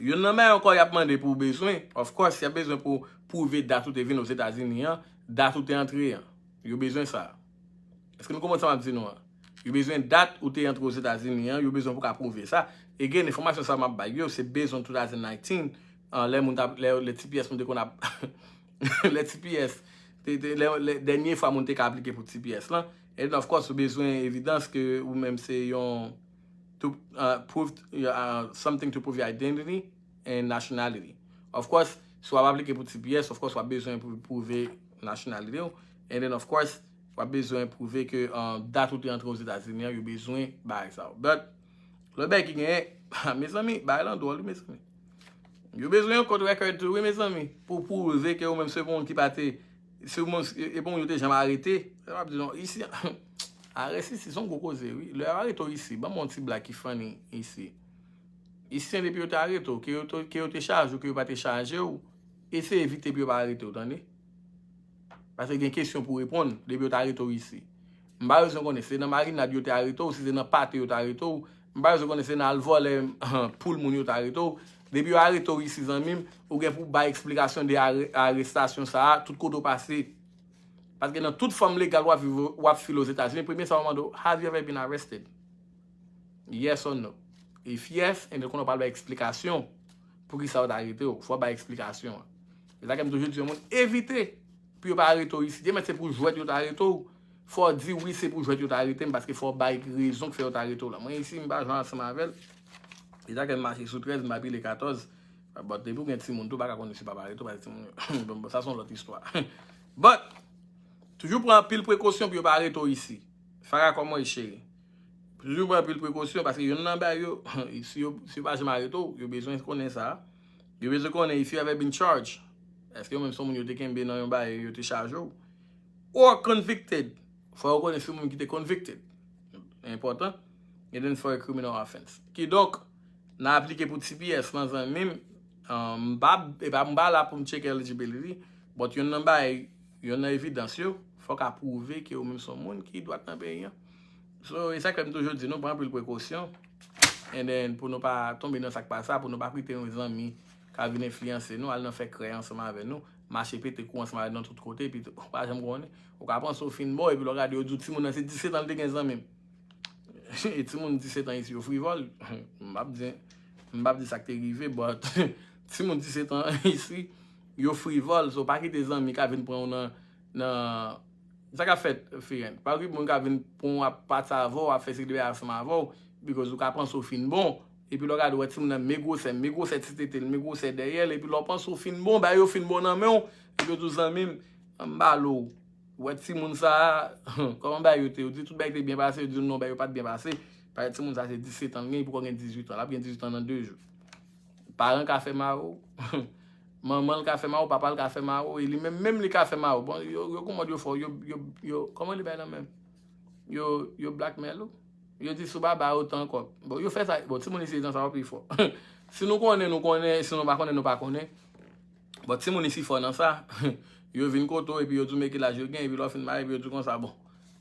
youn nan bagay ankò y ap mande pou bezwen, of course, y ap bezwen pou pwouve dat ou te vin Ozetazini an, dat ou te antre an. Yo bezwen sa. Èske nou konprann sa m ap di nou an? Yo bezwen dat ou te antre Ozetazini an, yo bezwen pou ka pwouve sa. Again, enfòmasyon sa m ap bay yo, se based on two thousand nineteen, an, lè moun t ap, lè, lè T P S moun te konn ap, lè T P S, te, te, lè, lè, dènye fwa moun te ka aplike pou T P S lan. And then, of course, ou bezwen evidans ke ou menm se yon, to, uh, prove, uh, something to prove your identity and nationality. Of course, si w ap aplike pou T P S, of course, w ap bezwen pou pwouve nationality w. And then, of course, w ap bezwen pwouve ke, uh, dat ou te antre Ozetazini an, yo bezwen bagay sa yo. But, lòt bagay ki genyen, mezanmi, bagay lan dwòl, wi, mezanmi. Yo bezwen yon court record tou, wi, mezanmi, pou pwouve ke ou menm se moun ki pa te, se moun, e, e bon, yo te janm arete. Sa m ap di nou, isi, arès isi, se yon gwo koze, wi. Lè yo arete w isi, ban m yon ti blag ki funny isi. Isi, depi yo te arete w, ke yo te, ke yo te chaje w, ke yo pa te chaje w, eseye evite pou yo pa arete w, tande. Paske gen kesyon pou reponn, depi yo te arete w isi. M pa bezwen konnen si se nan marinad yo te arete w, si se nan pate yo te arete w. M pa bezwen konnen si se nan al vòlè poul moun yo te arete w. Depi yo arete w isi, zanmi m, ou gen pou bay eksplikasyon de are-, arestasyon sa a, tout kote w pase. Paske nan tout fòm legal w ap viv, w ap file Ozetazini, premye sa yo mande w, "Have you ever been arrested?" Yes or no? If yes, and then konnen w pral bay eksplikasyon pou ki sa yo t arete w. Fò w bay eksplikasyon an. E sa ke m toujou di yon moun, evite pou yo pa arete w isi. Demen se pou jwèt yo t arete w. Fò w di wi, se pou jwèt yo t arete m, paske fò w bay rezon k fè yo t arete w la. Mwen isi, m pa jwenn ansanm avè l. E sa ke m mache sou trèz, m pa pile katòz. But depi w gen timoun tou, w pa ka konnen si papa arete w, paske timoun yo, bon, bon, sa se yon lòt istwa. But, toujou pran anpil prekosyon pou yo pa arete w isi. Farah, kòman w ye, cheri? Toujou pran anpil prekosyon, paske youn nan bagay yo, si yo, si yo pa janm arete w, yo bezwen konnen sa. Yo bezwen konnen if you ever been charged. Èske ou menm se yon moun yo te kenbe nan yon bagay, yo te chaje w? Or convicted. Fò yo konnen se yon moun ki te convicted. Enpòtan. And then for a criminal offense. Kidonk, nan aplike pou T P S lan, zanmi m, um, m pa, e pa, m pa la pou m tcheke eligibility, but youn nan bagay, youn nan evidans yo, fò w ka pwouve ke ou menm se yon moun ki dwat nan peyi an. So, e sa k fè m toujou di nou pran anpil prekosyon. And then, pou nou pa tonbe nan sa k pa sa, pou nou pa kite yon zanmi ka vin enfliyanse nou, al nan fè krèy ansanm avè nou, mache pete kou ansanm avè nou tout kote, epi tou, ou pa janm konnen. Ou ka panse w fin bon, epi lè w gade, yo di w timoun nan se disèt an li te gen, zanmi m. E timoun disèt an isi, yo frivòl. M p ap di, m p ap di sa k te rive, but timoun disèt an isi, yo frivòl. So, pa kite zanmi ka vin pran w nan, nan, sa k ap fèt, Firen? Pa kite moun ka vin pran w ap pati avè w, ap fè seri de bagay ansanm avè w, because ou ka panse w fin bon. Epi lè w gade, w wè timoun nan men gwosè, men gwosè ti tete l, men gwosè dèyè l, epi lè w panse w fin bon, bagay yo fin bon nan men w, epi yo di w, zanmi m, anba lo. Ou wè timoun sa a, kòman bagay yo te? Yo di tout bagay te byen pase, yo di w non, bagay yo pa t byen pase. Paske timoun sa a se disèt an l gen, li poko gen dizuit an, l ap gen dizuit an nan de jou. Paran ka fè mare w, manman l ka fè mare w, papa l ka fè mare w, e li menm, menm li ka fè mare w. Bon, yo, yo gon mòd yo fè w, yo, yo, yo, kòman li bay nan menm? Yo, yo blackmail ou. Yo di si w pa ba yo tan kòb. Bon, yo fè sa, bon, timoun isi nan sa yo pi fò. Si nou konnen, nou konnen, si nou pa konnen, nou pa konnen. Bon, timoun isi fò nan sa. Yo vin kote w, epi yo di w men ki laj yo gen, epi lè w fin marye, epi yo di w konsa, bon,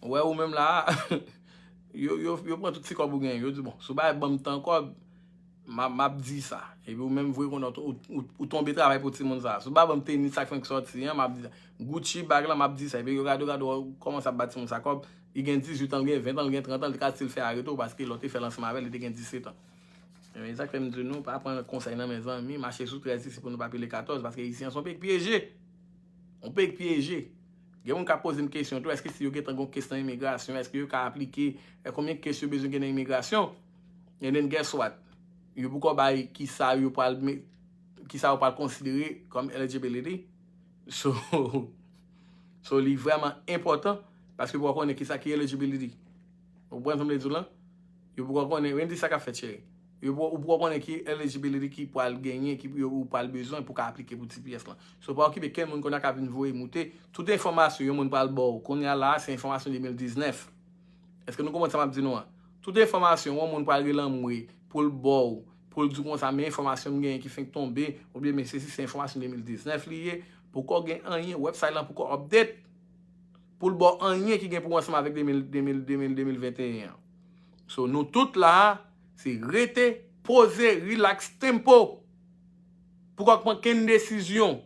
ou wè ou menm la a, yo, yo, yo pran tout ti kòb ou genyen, yo di, bon, si w pa ban m tan kòb, m ap, m ap di sa. Epi ou menm vre konnen ou, ou, ou, ou tonbe travay pou timoun sa. Si w pa ban m tenis sa k fenk sòti an, m ap di sa. Gucci bag la, m ap di sa. Epi yo gade, yo gade, w kòmanse ap ba timoun sa kòb, li gen dizuit an, li gen ven an, li gen trant an, li ka still fè arete w, paske lè w te fè l ansanm avè l, li te gen disèt an. E sa k fè m di nou, pa pran konsèy nan men zanmi, mache sou trèz isi pou nou pa pile katòz, paske isi an se yon peyi k pyeje. Yon peyi k pyeje. Gen moun k ap poze m kesyon tou, èske si yo gentan gon kes nan imigrasyon, èske yo ka aplike, e konbyen kes yo bezwen gen nan imigrasyon? And then guess what? Yo poko bay kisa yo pral me-, kisa yo pral konsidere kòm eligibility. So, so li vrèman enpòtan, paske pou w konnen kisa ki eligibility. Ou konprann sa m vle di w lan? Yo poko konnen, Wendy, sa k ap fèt, cheri? Yo poko, ou poko konnen ki eligibility ki pral genyen, ki yo, ou pral bezwen pou ka aplike pou T P S lan. So, pa okipe kenn moun kounye a ka vin voye moute. Tout enfòmasyon yon moun pral ba w kounye a la a, se enfòmasyon de mil diznèf. Èske nou konprann sa m ap di nou an? Tout enfòmasyon yon moun pral rele anmwe pou l ba w, pou l di w konsa, men enfòmasyon m genyen ki fenk tonbe, oubyen men sesi se enfòmasyon de mil diznèf li ye, poko gen anyen, website lan poko update, pou l ba w anyen ki gen pou wè ansanm avèk de mil, de mil, de mil, de mil venteyen an. So, nou tout la a, se rete, poze, relax, tempo. Poko pran kenn desizyon.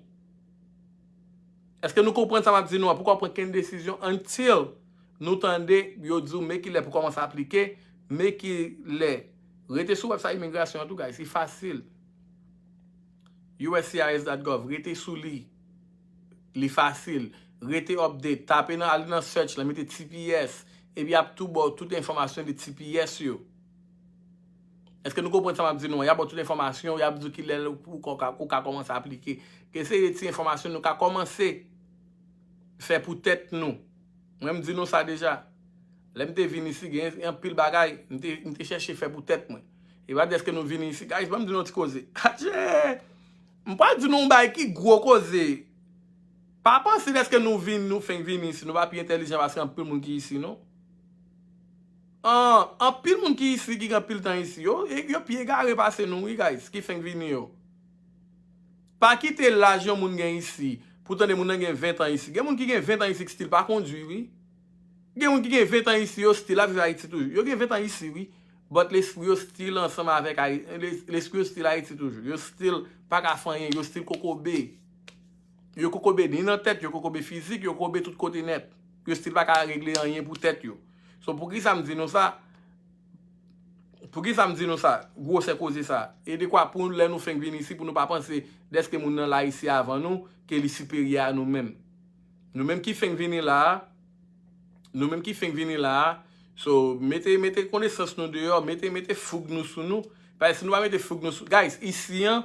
Èske nou konprann sa m ap di nou an? Poko pran kenn desizyon until nou tande yo di w men kilè pou kòmanse aplike, men kilè. Rete sou website imigrasyon an tou, guys. Li fasil. U S C I S dot gov, rete sou li. Li fasil. Rete update. Tape nan, al nan search la, mete T P S. Epi y ap tou ba w tout enfòmasyon de T P S yo. Èske nou konprann sa m ap di nou an? Y ap ba w tout enfòmasyon, y ap di w kilè ou ka, ou ka kòmanse aplike. Ke se de ti enfòmasyon nou ka kòmanse fè pou tèt nou. Mwen, m di nou sa deja. Lè m te vin isi, gen anpil bagay, m te, m te chèche fè pou tèt mwen. E pa dèske nou vin isi. Guys, ban m di nou yon ti koze. Adje! M pral di nou yon bagay ki gwo koze. Pa panse dèske nou vin, nou fenk vin isi, nou pa pi entèlijan pase anpil moun ki isi, non. An, anpil moun ki isi, ki gen anpil tan isi, yo, yo pi egare pase nou, wi, guys, ki fenk vini yo. Pa kite laj yon moun gen isi, pou tande moun nan gen ven tan isi. Gen moun ki gen ven tan isi ki still pa kondwi, wi. Gen moun ki gen ven tan isi, yo still ap viv Ayiti toujou. Yo gen ven tan isi, wi. But lespri yo still ansanm avèk Ayi-, les-, lespri yo still Ayiti toujou. Yo still pa ka fè anyen, yo still kokobe. Yo kokobe ni nan tèt, yo kokobe fizik, yo kokobe tout kote nèt. Yo still pa ka regle anyen pou tèt yo. So, poukisa m di nou sa? Poukisa m di nou sa? Gwosè koze sa. E dekwa pou lè nou fenk vin isi, pou nou pa panse dèske moun nan la isi avan nou, ke li siperyè a nou menm. Nou menm ki fenk vini la a, nou menm ki fenk vini la a, so, mete, mete konesans nou deyò, mete, mete foug nou sou nou. Paske si nou pa mete foug nou sou, guys, isi an,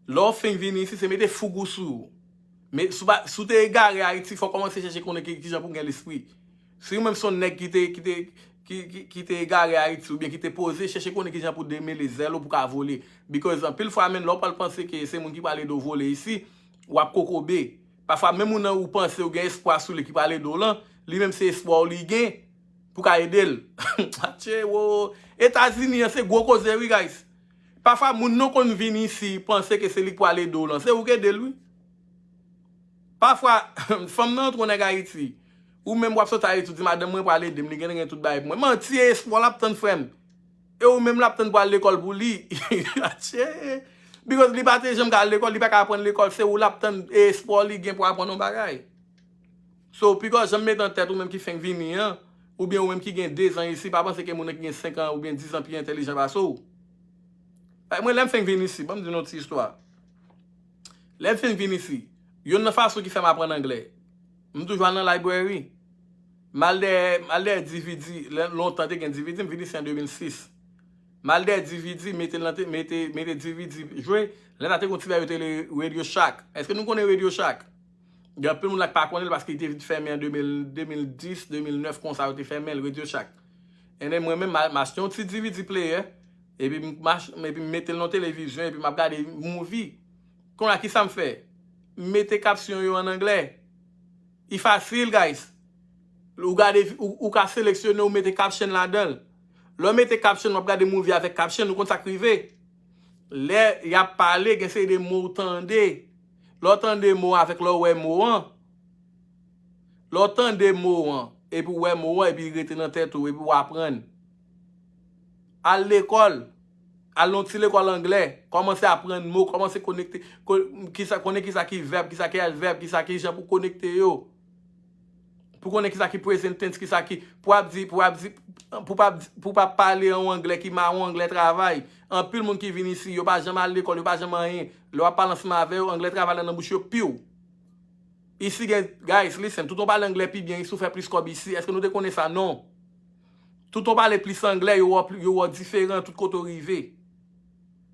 lè w fenk vini isi, se mete foug ou sou ou. Men, si w pa, si w te egare Ayiti, fò w kòmanse chèche konnen ki, kijan pou w gen lespri. Si ou menm se yon nèg ki te, ki te, ki, ki, ki te egare Ayiti, oubyen ki te poze, chèche konnen kijan pou w demele zèl ou pou w ka vole. Because anpil fwa menm, lè w pral panse ke se moun ki pral ede w vole isi, w ap kokobe. Pafwa, menm moun nan ou panse ou gen espwa sou li ki pral ede w lan, li menm se espwa w li gen pou ka ede l. Atye, wo. Etazini an, se gwo koze, wi, guys. Pafwa, moun nan konn vin isi, panse ke se li k pral ede w lan. Se ou k ede l, wi. Pafwa, fanm nan antre yon nèg Ayiti. Ou menm w ap sot Ayiti, ou di, "Madanm mwen pral ede m, li genlè gen tout bagay pou mwen." Manti, e espwa l ap tann, frè m. E ou menm l ap tann pou al lekòl pou li. Atye. Because li pa te janm ka al lekòl, li pa ka aprann lekòl, se ou l ap tann, e espwa li gen pou aprann yon bagay. So, piga w janm mete nan tèt ou menm ki fenk vini an, oubyen ou menm ki gen de zan isi, pa panse ke moun nan ki gen senk an oubyen diz an pi entèlijan pase w. Bay, mwen, lè m fenk vin isi, ban m di nou yon ti istwa. Lè m fin vin isi, youn nan fason ki fè m aprann anglè, m toujou al nan library. M al dèyè, m al dèyè D V D, lè, lontan te gen D V D, m vin isi an de mil sis. M al dèyè D V D, mete l nan te-, mete, mete D V D jwe. Lè sa te gon ti bagay yo te rele Radio Shack. Èske nou konnen Radio Shack? Gen anpil moun la ki pa konnen l paske li te vin fèmen an de mil, de mil dis, de mil nèf konsa yo te fèmen l, Radio Shack. And then mwen menm, m a-, m achte yon ti D V D player, epi m mach-, epi m mete l nan televizyon, epi m ap gade movie. Kounye a, kisa m fè? M mete kapsyon yo an anglè. Li fasil, guys. Ou gade, ou, ou ka seleksyone, ou mete caption ladan l. Lè w mete caption, w ap gade movie avèk caption, ou konn sa k rive. Lè y ap pale, gen seri de mo w tande. Lè w tande mo avèk lè w wè mo an. Lè w tande mo an, epi w wè mo an, epi l rete nan tèt ou, epi w aprann. Al lekòl. Al nan ti lekòl anglè. Kòmanse aprann mo, kòmanse konekte, ko-, kisa, konnen kisa ki vèb, kisa ki advèb, kisa ki jan pou konekte yo. Pou konnen kisa ki present tense, kisa ki, pou ap di, pou ap di, pou pa, pou pa pale an anglè ki mawon, anglè travay. Anpil moun ki vin isi, yo pa janm al lekòl, yo pa janm anyen. Lè w ap pale ansanm avè yo, anglè travay la nan bouch yo, piw. Isi gen, guys, listen, tout on pale anglè pi byen, isi ou fè plis kòb isi. Èske nou te konnen sa? Non. Tout on pale plis anglè, yo wè w pli, yo wè w diferan, tout kote w rive.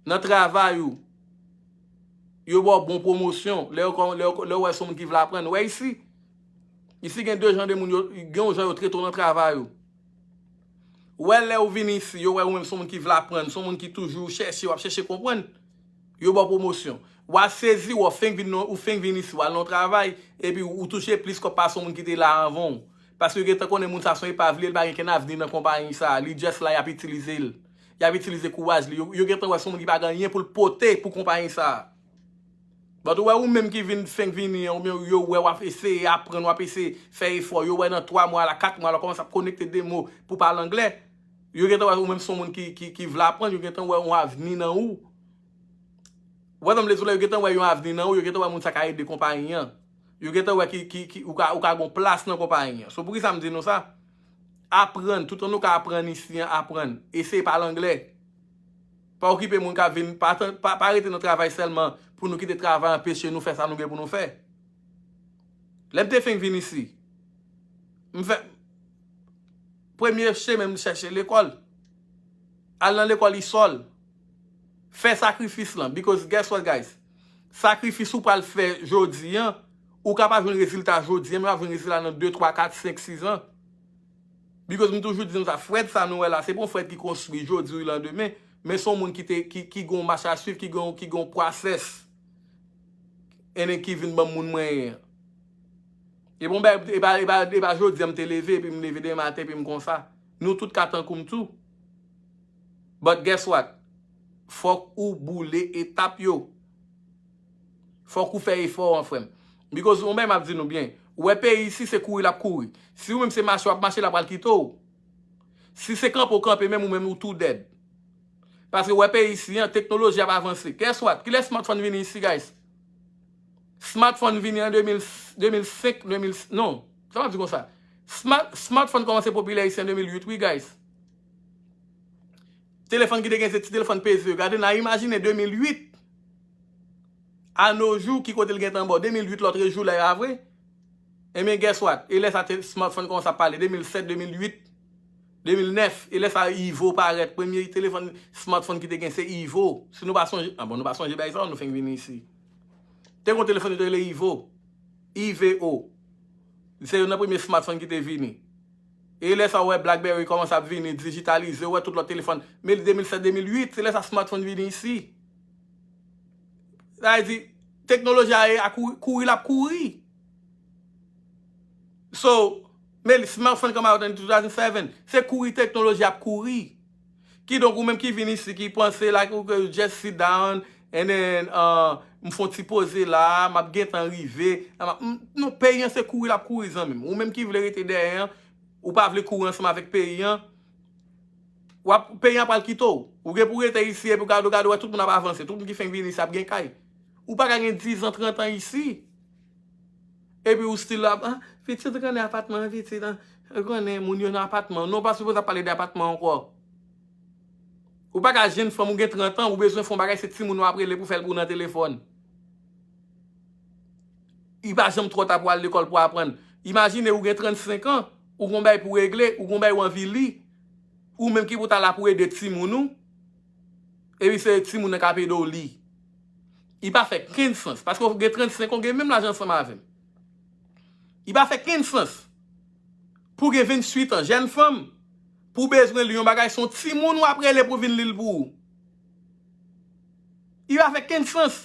Nan travay ou, yo ba w bon pwomosyon. Lè yo, lè yo, lè yo wè se yon moun ki vle aprann. Ou wè isi? Isi gen de jan de moun, yo, gen yon jan yo trete w nan travay ou. Ou wè lè ou vin isi, yo wè ou menm se yon moun ki vle aprann, se yon moun ki toujou chèche, w ap chèche konprann. Yo ba w pwomosyon. W a sezi, w a fenk vin nan, ou fenk vin isi, w al nan yon travay, epi ou touche plis kòb pase yon moun ki te la anvan w. Paske yo gentan konnen moun sa se yon epav li ye, li pa gen kenn avni nan konpayi sa, li just la, y ap itilize l. Y ap itilize kouraj li. Yo, yo gentan wè se yon moun ki pa gen anyen pou l pote pou konpayi sa a. But ou wè ou menm ki vin fenk vini an, oubyen yo wè w ap eseye aprann, w ap eseye fè efò, yo wè nan twa mwa la, kat mwa la, w kòmanse ap konekte de mo pou pale anglè. Yo gentan wè ou menm se yon moun ki, ki, ki vle aprann, yo gentan wè yon avni nan ou. Ou wè sa m vle di w la, yo gentan wè yon avni nan ou, yo gentan wè moun sa ka ede konpayi an. Yo gentan wè ki, ki, ki, ou ka, ou ka gon plas nan konpayi an. So poukisa m di nou sa? Aprann, toutan nou ka aprann isi an, aprann. Eseye pale anglè. Pa okipe moun k ap vin, pa, tan- pa, pa rete nan travay sèlman pou nou kite travay anpeche nou fè sa nou gen pou nou fè. Lè m te fenk vin isi, m fè premye chemen m chèche lekòl. Al nan lekòl isòl. Fè sakrifis lan. Because guess what, guys? Sakrifis ou pral fè jodi an, ou ka pa jwenn rezilta jodi an, men w ap jwenn rezilta nan de, twa, kat, senk, sis an. Because m toujou di nou sa, Fred sa nou wè la, se pa yon Fred ki konstwi jodi wi landemen, men se yon moun ki te, ki, ki gen yon mach a swiv, ki gen, ki gen yon pwosès. And then ki vin ban m moun mwen ye an. E bon, e pa, e pa, e pa jodi an m te leve, epi m leve demen maten, epi m konsa. Nou tout ka tankou m tou. But guess what? Fòk ou boule etap yo. Fòk ou fè efò an, frè m. Because yon bagay m ap di nou byen, ou wè peyi isi se kouri l ap kouri. Si ou menm se mache w ap mache, l ap pral kite w. Si se kanpe w kanpe menm, ou menm ou tou dead. Paske ou wè peyi isi an, teknoloji ap avanse. Guess what? Kilè smartphone vini isi, guys? Smartphone vini an de mil, de mil senk, de mil, non. Sa m ap di konsa. Smart, smartphone kòmanse popilè isi an de mil uit, wi, guys. Telefòn ki te gen se ti telefòn peze yo. Gade, n a imajine de mil uit. A no jou, ki kote l gentan bò? De mil uit lòtrejou la, e pa vre? Ebyen, guess what? E lè sa te, smartphone kòmanse ap pale, de mil sèt, de mil uit, de mil nèf, e lè sa Evo parèt, premye telefòn, smartphone ki te gen se Evo. Si nou pa sonje, a bon, nou pa sonje bagay sa, nou fenk vini isi. Te gen yon telefòn yo te rele Evo. I V O. Se youn nan premye smartphone ki te vini. E lè sa, w wè BlackBerry kòmanse ap vini, dijitalize, w wè tout lòt telefòn. Men de mil sèt, de mil uit, se lè sa smartphone vini isi. Sa vle di, teknoloji a, a kouri, kouri l ap kouri. So, men smartphone come out in two thousand seven. Se kouri teknoloji ap kouri. Kidonk, ou menm ki vin isi, ki panse, like, ou ke just sit down, and then, uh, m fon ti poze la, m ap gentan rive. M ap, m, non, peyi an se kouri l ap kouri, zanmi m. Ou menm ki vle rete dèyè an, ou pa vle kouri ansanm avèk peyi an, w ap, peyi an pral kite w. Ou gen pou rete isi, epi w gade, w gade, w wè tout moun ap avanse, tout moun ki fenk vin isi ap gen kay. Ou pa ka gen diz an, trant an isi. Epi ou still ap, ah, pitit, ou konnen apatman an, pitit, ah, ou konnen moun yo nan apatman. Non, ou pa sipoze ap pale de apatman ankò. Ou pa ka jenn fanm, ou gen trant an, ou bezwen fè yon bagay, se timoun ou ap rele pou fè l pou w nan telefòn. Li pa janm twò ta pou al lekòl pou aprann. Imajine ou gen trannsenk an, ou gon bagay pou regle, ou gon bagay ou anvi li, ou menm ki pou ta la pou ede timoun ou, epi se timoun nan k ap ede w li. Li pa fè kenn sans, paske w gen trannsenk an, w gen menm laj ansanm avè m. Li pa fè kenn sans pou w gen venntuit an, jèn fanm, pou w bezwen li yon bagay, se yon timoun w ap rele pou vin li l pou ou. Li pa fè kenn sans.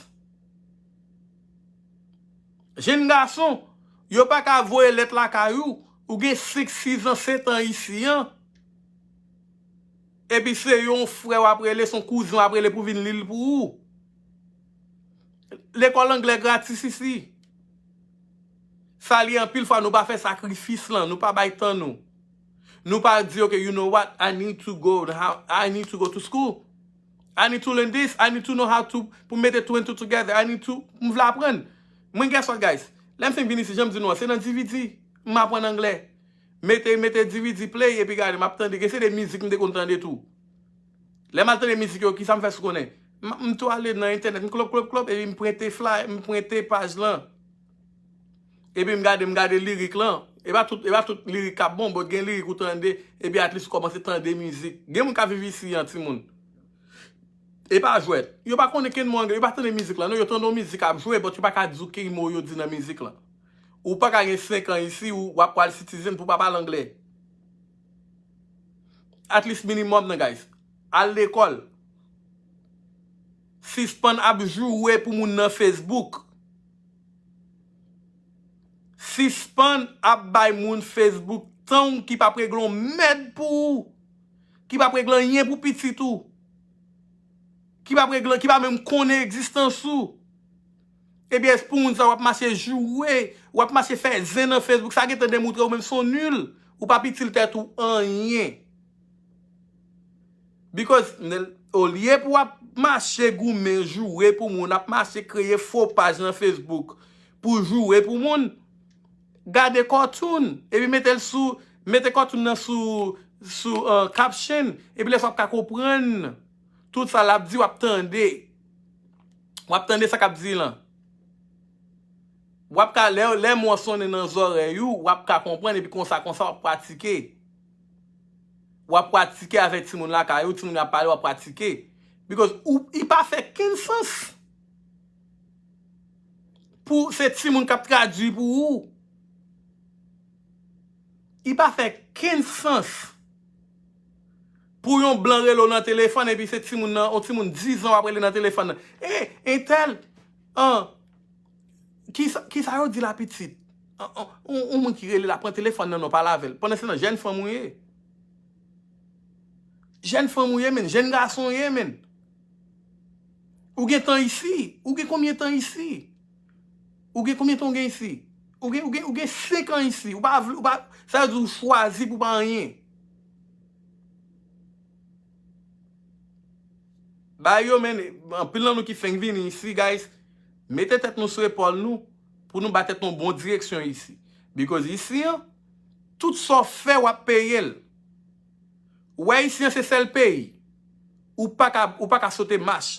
Jenn gason, yo pa ka voye lèt lakay ou, ou gen senk, sis an, sèt an isi an. Epi se yon frè w ap rele, se yon kouzen w ap rele pou vin li l pou ou. Lekòl anglè gratis isi. Sa li anpil fwa nou pa fè sakrifis lan, nou pa bay tan nou. Nou pa di, "Ok, you know what? I need to go, how, I need to go to school. I need to learn this. I need to know how to, pou m mete two and two together. I need to, m vle aprann." Mwen, guess what, guys? Lè m fin vin isi, jan m di nou an, se nan D V D m aprann anglè. Mete, mete D V D play, epi gade, m ap tande. Gen se de mizik m te konn tande tou. Lè m al tande mizik yo, kisa m fè sou konnen? M, m tou ale nan entènèt, m klop, klop, klop, epi m prente fly, m prente paj lan. Epi m gade, m gade lirik lan. E pa tout, e pa tout lirik k ap bon, but gen lirik ou tande, epi at least ou kòmanse tande mizik. Gen moun k ap viv isi an, timoun. E pa jwèt. Yo pa konnen kenn mo anglè, yo pa tande mizik lan, non, yo tande yon mizik ap jwe, but yo pa ka di w ki mo yo di nan mizik lan. Ou pa ka gen senk an isi, ou, w ap pral citizen pou w pa pale anglè. At least minimum nan, guys. Al lekòl. Sispann ap joure pou moun nan Facebook. Sispann ap bay moun Facebook tan w ki p ap regle yon mèd pou ou. ki p ap regle anyen pou pitit ou, ki p ap regle, ki pa menm konnen egzistans ou. Ebyen, èske pou moun sa w ap mache joure, w ap mache fè zen nan Facebook, sa gentan demontre ou menm se yon nil, ou p ap itil tèt ou anyen. Because, olye pou w ap mache goumen joure pou moun, ap mache kreye fo paj nan Facebook pou joure pou moun, gade cartoon, epi mete l sou, mete cartoon nan sou, sou uh, caption, epi lè sa w ap ka konprann tout sa l ap di, w ap tande. W ap tande sa k ap di lan. W ap ka, lè, lè mo an sonnen nan zòrèy ou, w ap ka konprann, epi konsa, konsa, w ap pratike. W ap pratike avèk timoun lakay ou, timoun yo ap pale, w ap pratike. Because ou, li pa fè kenn sans pou se timoun k ap tradui pou ou. Li pa fè kenn sans pou yon blan rele w nan telefòn, epi se timoun nan, yon timoun diz an w ap rele nan telefòn nan. E, entèl, an, kisa, kisa yo di la pitit? An, an, yon, yon moun ki rele la, pran telefòn nan, non, pale avè l. Pandan se tan, jèn fanm ou ye. Jèn fanm ou ye, menn. Jèn gason ou ye, menn. Ou gen tan isi? Ou gen konbyen tan isi? Ou gen konbyen tan ou gen isi? Ou gen, ou gen, ou gen senk an isi. Ou pa vle, ou pa, sa vle di ou chwazi pou pa anyen. Bay yo, menn, anpil nan nou ki fenk vini isi, guys, mete tèt nou sou epòl nou pou nou ba tèt nou bon direksyon isi. Because isi an, tout sa w fè, w ap peye l. Ou wè isi an se sèl peyi. Ou pa ka, ou pa ka sote mach.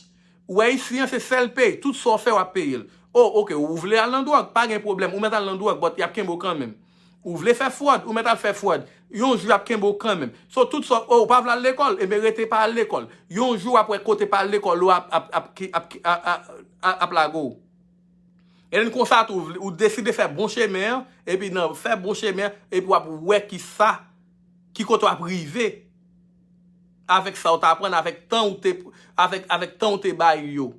Ou wè isi an se sèl peyi. Tout sa w fè, w ap peye l. Oh, ok, ou vle al nan dwòg, pa gen pwoblèm. Ou mèt al nan dwòg, but y ap kenbe w kanmenm. Ou vle fè fwòd, ou mèt al fè fwòd. Yon jou y ap kenbe w kanmenm. So, tout sa, oh, ou pa vle al lekòl, ebyen rete pa al lekòl. Yon jou w ap wè kote pa al lekòl ou ap, ap, ap, ap, ap, ap, ap lage w. E konsa tou, ou deside fè bon chemen an, epi nan fè bon chemen an, epi w ap wè ki sa, ki kote w ap rive avèk sa w t aprann, avèk tan ou te, avèk, avèk tan ou te bay yo.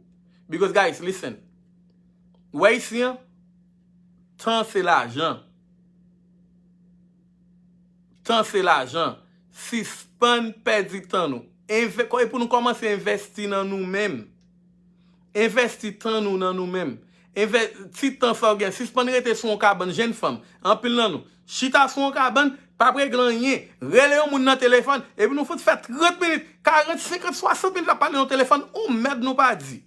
Because, guys, listen. Ou wè isi an, tan se lajan. Tan se lajan. Sispann pèdi tan nou. Enve-, e pou nou kòmanse envèsti nan nou menm. Envèsti tan nou nan nou menm. Envè-, ti tan sa w gen, sispann rete sou yon kabann, jèn fanm. Anpil nan nou chita sou yon kabann, p ap regle anyen. Rele yon moun nan telefòn, epi nou fout fè trant minit, karant, senkant, swasant minit ap pale nan telefòn, yon mèd nou pa di.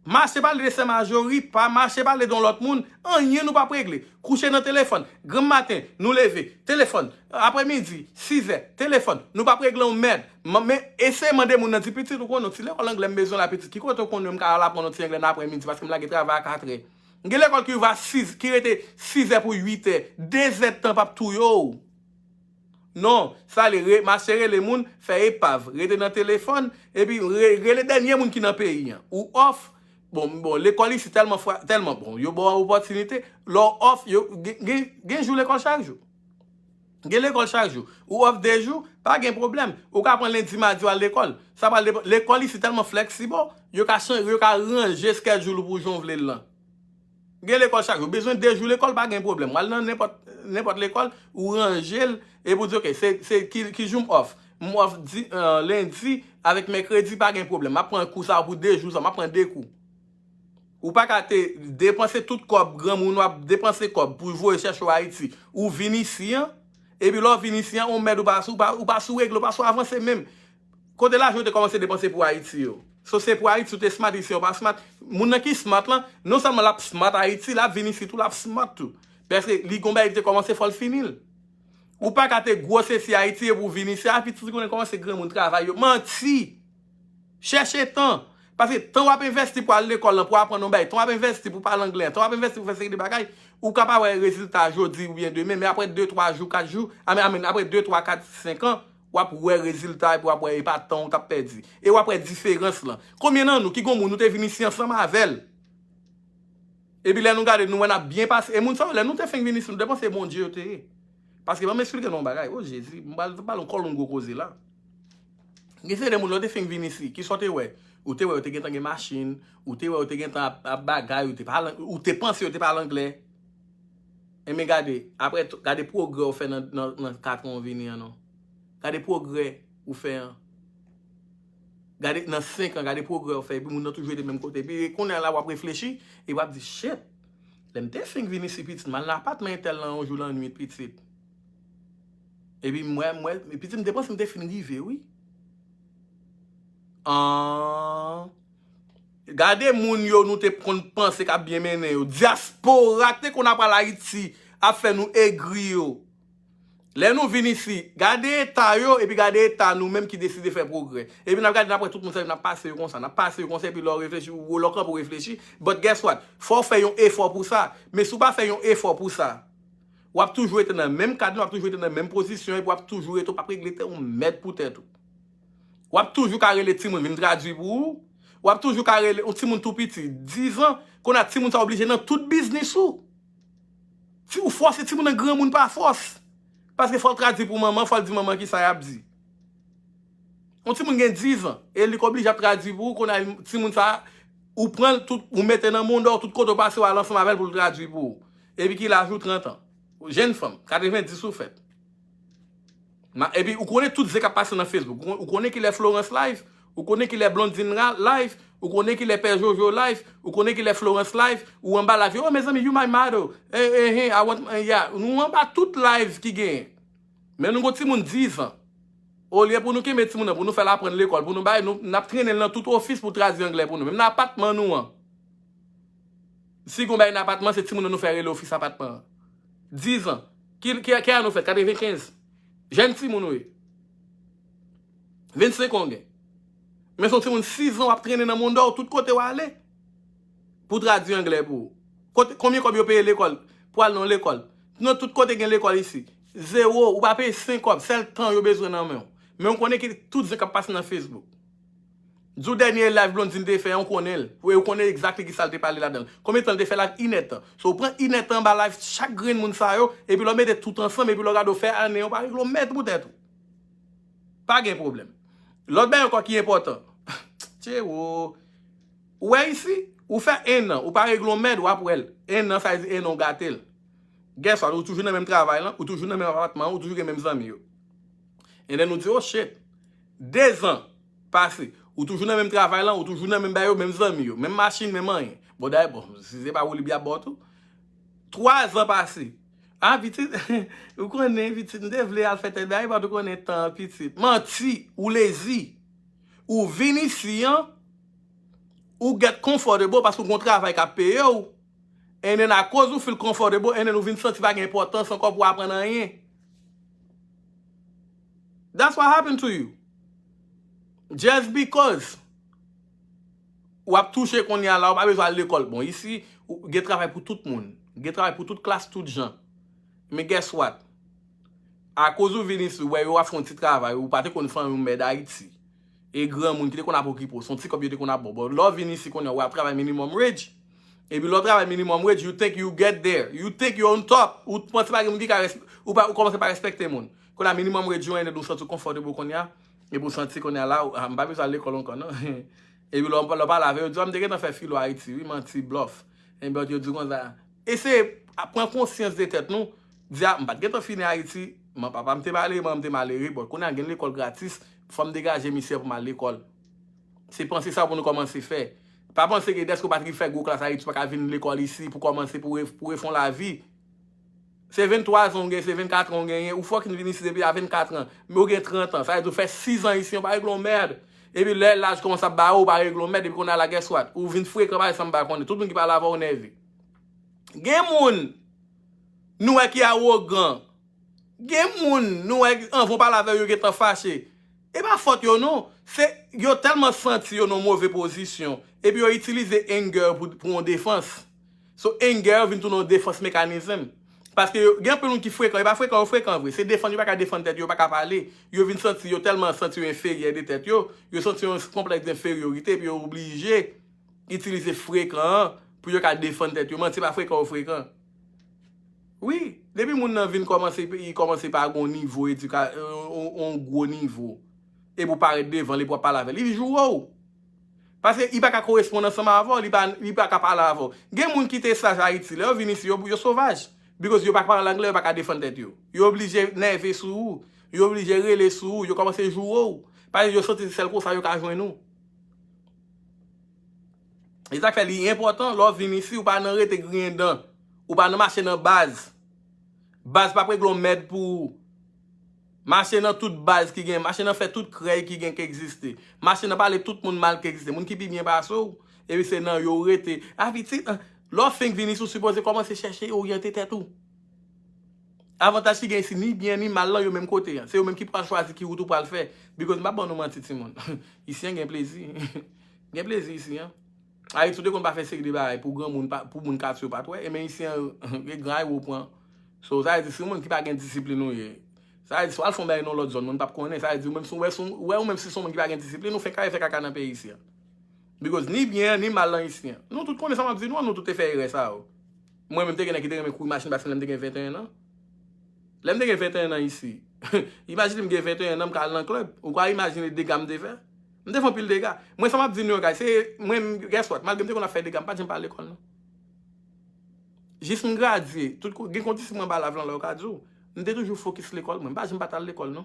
Mache pale de sè Majori, pa mache pale de yon lòt moun, anyen nou p ap regle. Kouche nan telefòn, granm maten, nou leve, telefòn, aprèmidi, sizè, telefòn, nou p ap regle yon mèd. M-, men eseye mande moun nan, di, "Pitit, ou konnen yon ti lekòl anglè m bezwen la, pitit, ki kote w konnen m ka al aprann yon ti anglè nan aprèmidi, paske m lage travay a katrè." Gen lekòl ki ouvè a sis, ki rete sizè pou uitè, dezèdtan p ap touye w. Non, sa le re-, mache rele moun, fè epav, rete nan telefòn, epi re-, rele dènye moun ki nan peyi an. Ou off, bon, bon, lekòl isi tèlman fwa, tèlman bon, yo ba w opòtinite, lè w off, yo, gen, gen, gen jou lekòl chak jou. Gen lekòl chak jou. Ou off de jou, pa gen pwoblèm. Ou ka pran lendi, madi, w al lekòl. Sa pral depann, lekòl isi tèlman flexible, yo ka chan-, yo ka ranje schedule ou pou jan w vle l lan. Gen lekòl chak jou. Bezwen de jou lekòl, pa gen pwoblèm. W al nan nenpòt, nenpòt lekòl, ou ranje l, epi w di, "Ok, se, se ki, ki jou m off?" M off di, eh, lendi avèk mèkredi, pa gen pwoblèm. M ap pran kou sa a pou de jou sa, m ap pran de kou. Ou pa ka te depanse tout kòb, granmoun w ap depanse kòb pou voye chèche w Ayiti. Ou vin isi an, epi lè w vin isi an, on mèd ou pa sou, ou pa, ou pa sou regle, ou pa sou avanse menm. Kote lajan ou te kòmanse depanse pou Ayiti yo? So se pou Ayiti ou te smart, isi an ou pa smart. Moun nan ki smart lan, non sèlman l ap smart Ayiti, l ap vin isi tou, l ap smart tou. Paske li gon bagay li te kòmanse, fò l fini l. Ou pa ka te gwosesi Ayiti epi w vin isi, a pitit ou konnen kòmanse granmoun travay yo. Manti! Chèche tan. Paske tan w ap envèsti pou al lekòl lan, pou aprann yon bagay, tan w ap envèsti pou pale anglè, tan w ap envèsti pou fè seri de bagay, ou ka pa wè rezilta jodi oubyen demen, men aprè de, twa jou, kat jou, I mean, I mean, aprè de, twa, kat, senk an, w ap wè rezilta epi w ap wè e pa tan w t ap pèdi. E w ap wè diferans lan. Konbyen nan nou ki gon moun nou te vin isi ansanm avè l? Epi lè nou gade, nou wè n ap byen pase. E moun sa yo, lè nou te fenk vin isi, nou te panse Bondye yo te ye. Paske ban m esplike nou yon bagay. O Jezi, m pral pale yon kòlonn gwo koze la. Gen seri de moun, lè yo te fenk vin isi, kisa w te wè? Ou te wè yo te gentan gen machin, ou te wè yo te gentan ap, ap bagay, ou te pale, ou te panse yo te pale anglè. Enben gade, aprè, gade pwogrè w fè nan, nan, nan katran w vini an non. Gade pwogrè. ou fè an. Gade, nan senk an, gade pwogrè w fè, epi moun nan toujou rete menm kote. Epi kounye a la, w ap reflechi, e w ap di, shit, lè m te fenk vin isi pitit, m al nan apatman entèl lan yon jou lannwit, pitit. Epi m wè, m wè, pitit, m te panse m te fin rive, wi. An, gade moun yo nou te konn panse k ap byen mennen yo. Dyaspora k te konn ap al Ayiti ap fè nou egri yo. Lè nou vin isi, gade eta yo, epi gade eta nou menm ki deside fè pwogrè. Epi n ap gade, n ap wè tout moun sa yo, n ap pase yo konsa, n ap pase yo konsa, epi lè w reflechi, ou lè w kanpe w reflechi. But guess what? Fò w fè yon efò pou sa. Men si w pa fè yon efò pou sa, w ap toujou rete nan menm kad lan, w ap toujou rete nan menm pozisyon, epi w ap toujou rete, w p ap regle yon mèd pou tèt ou. W ap toujou ka rele timoun vin tradui pou ou. W ap toujou ka rele yon timoun tou piti, diz an, kounye a timoun sa oblije nan tout biznis ou. Si ou fòse timoun nan granmoun pa fòs. Paske fò l tradui pou manman, fò l di manman kisa y ap di. Yon timoun gen diz an, e li k oblije ap tradui pou ou, kounye a timoun sa, ou pran l tout, ou mete nan mond ou, tout kote w pase, w al ansanm avè l pou l tradui pou ou. Epi ki laj ou, trant an. Jenn fanm, katrevenndis ou fèt. Ma, epi ou konnen tout zen k ap pase nan Facebook. Ou kon-, ou konnen kilè Florence live, ou konnen kilè Blondine ra-, live, ou konnen kilè Pè Jojo live, ou konnen kilè Florence live, ou anba live yo, oh, mezanmi, you my model. Eh, eh, eh, I want, eh, yeah. Nou anba tout live ki genyen. Men nou gon timoun diz an. Olye pou nou kenbe timoun nan, pou nou fè l aprann lekòl, pou nou bay, nou, n ap trennen l nan tout ofis pou tradui anglè pou nou. Menm nan apatman nou an. Si gon bagay nan apatman, se timoun nan nou fè rele ofis apatman an. Diz an. Ki, ki, ki ane w fèt? Katrevenkenz. Jèn timoun ou ye. Vennsenk an w gen. Men se yon timoun sis an w ap trennen nan mond ou tout kote w ale. Pou tradui anglè pou ou. Kote, konbyen kòb yo peye lekòl? Pou al nan lekòl. Nan tout kote gen lekòl isi. Zewo, ou pa peye senk kòb. Sèl tan yo bezwen nan men w. Men w konnen ki tout zen k ap pase nan Facebook. Di w dènye live Blondine te fè an, ou konnen l. Ou, ou konnen exactly ki sa l te pale ladan l. Konbyen tan l te fè live? Inèdtan. So, ou pran inèdtan anba live chak grenn moun sa yo, epi lè w mete tout ansanm, epi lè w gade w fè ane, ou pa regle yon mèd pou tèt ou. Pa gen pwoblèm. Lòt bagay ankò ki enpòtan. Tchero. Ou wè isi, ou fè en an, ou pa regle yon mèd, w ap wè l. En an, sa vle di en an, ou gate l. Guess what? Ou toujou nan menm travay lan, ou toujou nan menm apatman an, ou toujou gen menm zanmi yo. And then nou di, oh shit. De zan pase. Ou toujou nan menm travay lan, ou toujou nan menm bagay yo, menm zanmi yo, menm machin, menm anyen. Bon, dayè, bon, si se pa woulib y ap ba w tou. Twa zan pase. Ah, pitit, ou konnen, pitit, m te vle al fè tèl bagay, but ou konnen tan an, pitit. Manti, ou lezi. Ou vin isi an, ou get comfortable paske ou gon travay k ap peye w. And then, akoz ou feel comfortable, and then ou vin santi pa gen enpòtans ankò pou aprann anyen. That's what happened to you. Just because w ap touche kounye a la, ou pa bezwen al lekòl. Bon, isi, ou, gen travay pou tout moun. Gen travay pou tout klas, tout jan. Men guess what? Akoz ou vin isi, ou wè yo ap fè yon ti travay, ou pa te konn fanmi w mèd Ayiti. E granmoun ki te konn ap okipe w, se yon ti kòb yo te konn ap ba w. Bon, lè w vin isi kounye a, ou ap travay minimum wage. Epi lè w travay minimum wage, you think you get there. You think you on top. Ou panse pa gen moun ki ka resp-, ou pa, ou kòmanse pa respekte moun. Kounye a minimum wage yo, and then ou santi w comfortable kounye a. Epi ou santi kounye a la, ou, ah, m pa bezwen al lekòl ankò, non. Epi lè w, lè w pale avè yo, yo di, ah, m te gentan fè filo Ayiti, wi, manti, blòf. Enben, yo di konsa. Eseye pran konsyans de tèt nou. Di, ah, m pa t gentan fini Ayiti, man, papa m te malere, manman m te malere, but kounye a gen lekòl gratis, fò m degaje misye pou m al lekòl. Se panse sa pou nou kòmanse fè. Pa panse ke dèske w pa t rive fè gwo klas Ayiti, ou pa ka vin lekòl isi pou kòmanse, pou re-, pou refè yon lavi. Se venntwa zan w gen, se vennkat an w genyen, ou fucking vin isi depi a vennkat an, men w gen trant an, sa vle di w fè sis an isi, w pa regle yon mèd. Epi lè laj kòmanse ap bare w, ou pa regle yon mèd, epi kounye a la, guess what? Ou vin frekan, bagay sa m pa konnen. Tout moun ki pale avè w nève. Gen moun, nou wè ki awogan. Gen moun, nou wè, anvan w pale avè yo, yo gentan fache. E pa fòt yo, non. Se, yo tèlman santi yo nan move pozisyon. Epi yo itilize anger pou, pou yon defans. So, anger vin tounen yon defans mekanizm. Paske yo, gen anpil moun ki frekan, yo pa frekan, yo frekan vre. Se defann, yo pa ka defann tèt yo, yo pa ka pale. Yo vin santi, yo tèlman santi yo enferyè de tèt yo, yo santi yon konplèks denferyorite, epi yo oblije itilize frekan an pou yo ka defann tèt yo. Manti, pa frekan, yo frekan. Wi, depi moun nan vin kòmanse, li kòmanse pa gon nivo edika-, on, on, on gwo nivo. Epi w parèt devan li, epi w ap pale avè l, li joure w. Paske li pa ka koresponn ansanm avè w, li pa, li pa ka pale avè w. Gen moun ki te saj Ayiti, lè yo vin isi, yo, yo sovaj. Because yo pa ka pale anglè, yo pa ka defann tèt yo. Yo oblije nève sou ou. Yo oblije rele sou ou, yo kòmanse joure w. Paske yo santi se sèl konsa yo ka jwenn ou. E sa k fè li enpòtan, lè w vin isi, ou pa nan rete griyen dan. Ou pa nan mache nan baz. Baz p ap regle yon mèd pou ou. Mache nan tout baz ki gen, mache nan fè tout krèy ki gen ki egziste. Mache nan pale tout moun mal ki egziste. Moun ki pi byen pase w, epi se nan yo w rete. A pitit, lè w fenk vin isi, ou sipoze kòmanse chèche oryante tèt ou. Avantaj ki gen isi, ni byen ni mal lan, yo menm kote an. Se yo menm ki pral chwazi ki wout ou pral fè. Because m pa ban nou manti, timoun. Isi an gen plezi. Gen plezi isi an. Ayiti, ou te konn pa fè seri de bagay pou granmoun, pa- pou moun katye w pa t wè. Ebyen, isi an, gen gran ayewopò an. So, sa vle di, si yon moun ki pa gen disiplin ou ye, sa vle di, si w al fè yon bagay nan lòt zòn, moun p ap konnen. Sa vle di, ou menm si w wè, si w wè ou menm si se yon moun ki pa gen disiplin, ou fenk kare fè kaka nan peyi isi an. Because ni byen an, ni mal lan isi an. Nou tout konnen sa m ap di nou an, nou tout te fè erè sa yo. Mwen menm, te gen nèg ki te renmen kouri machin pase m lè m te gen venteyen an. Lè m te gen venteyen an isi. Imajine m gen venteyen an, m ka al nan klèb. Ou ka imajine dega m te fè? M te fè anpil dega. Mwen, sa m ap di nou yo, guys, se mwen, guess what? Malgre m te konn ap fè dega, m pa t janm pa al lekòl, non. Jis m gradye, tout kou, gen kondisip mwen ba lav lan la, yo ka di w. M te toujou fokis lekòl mwen. M pa janm pa t al lekòl, non.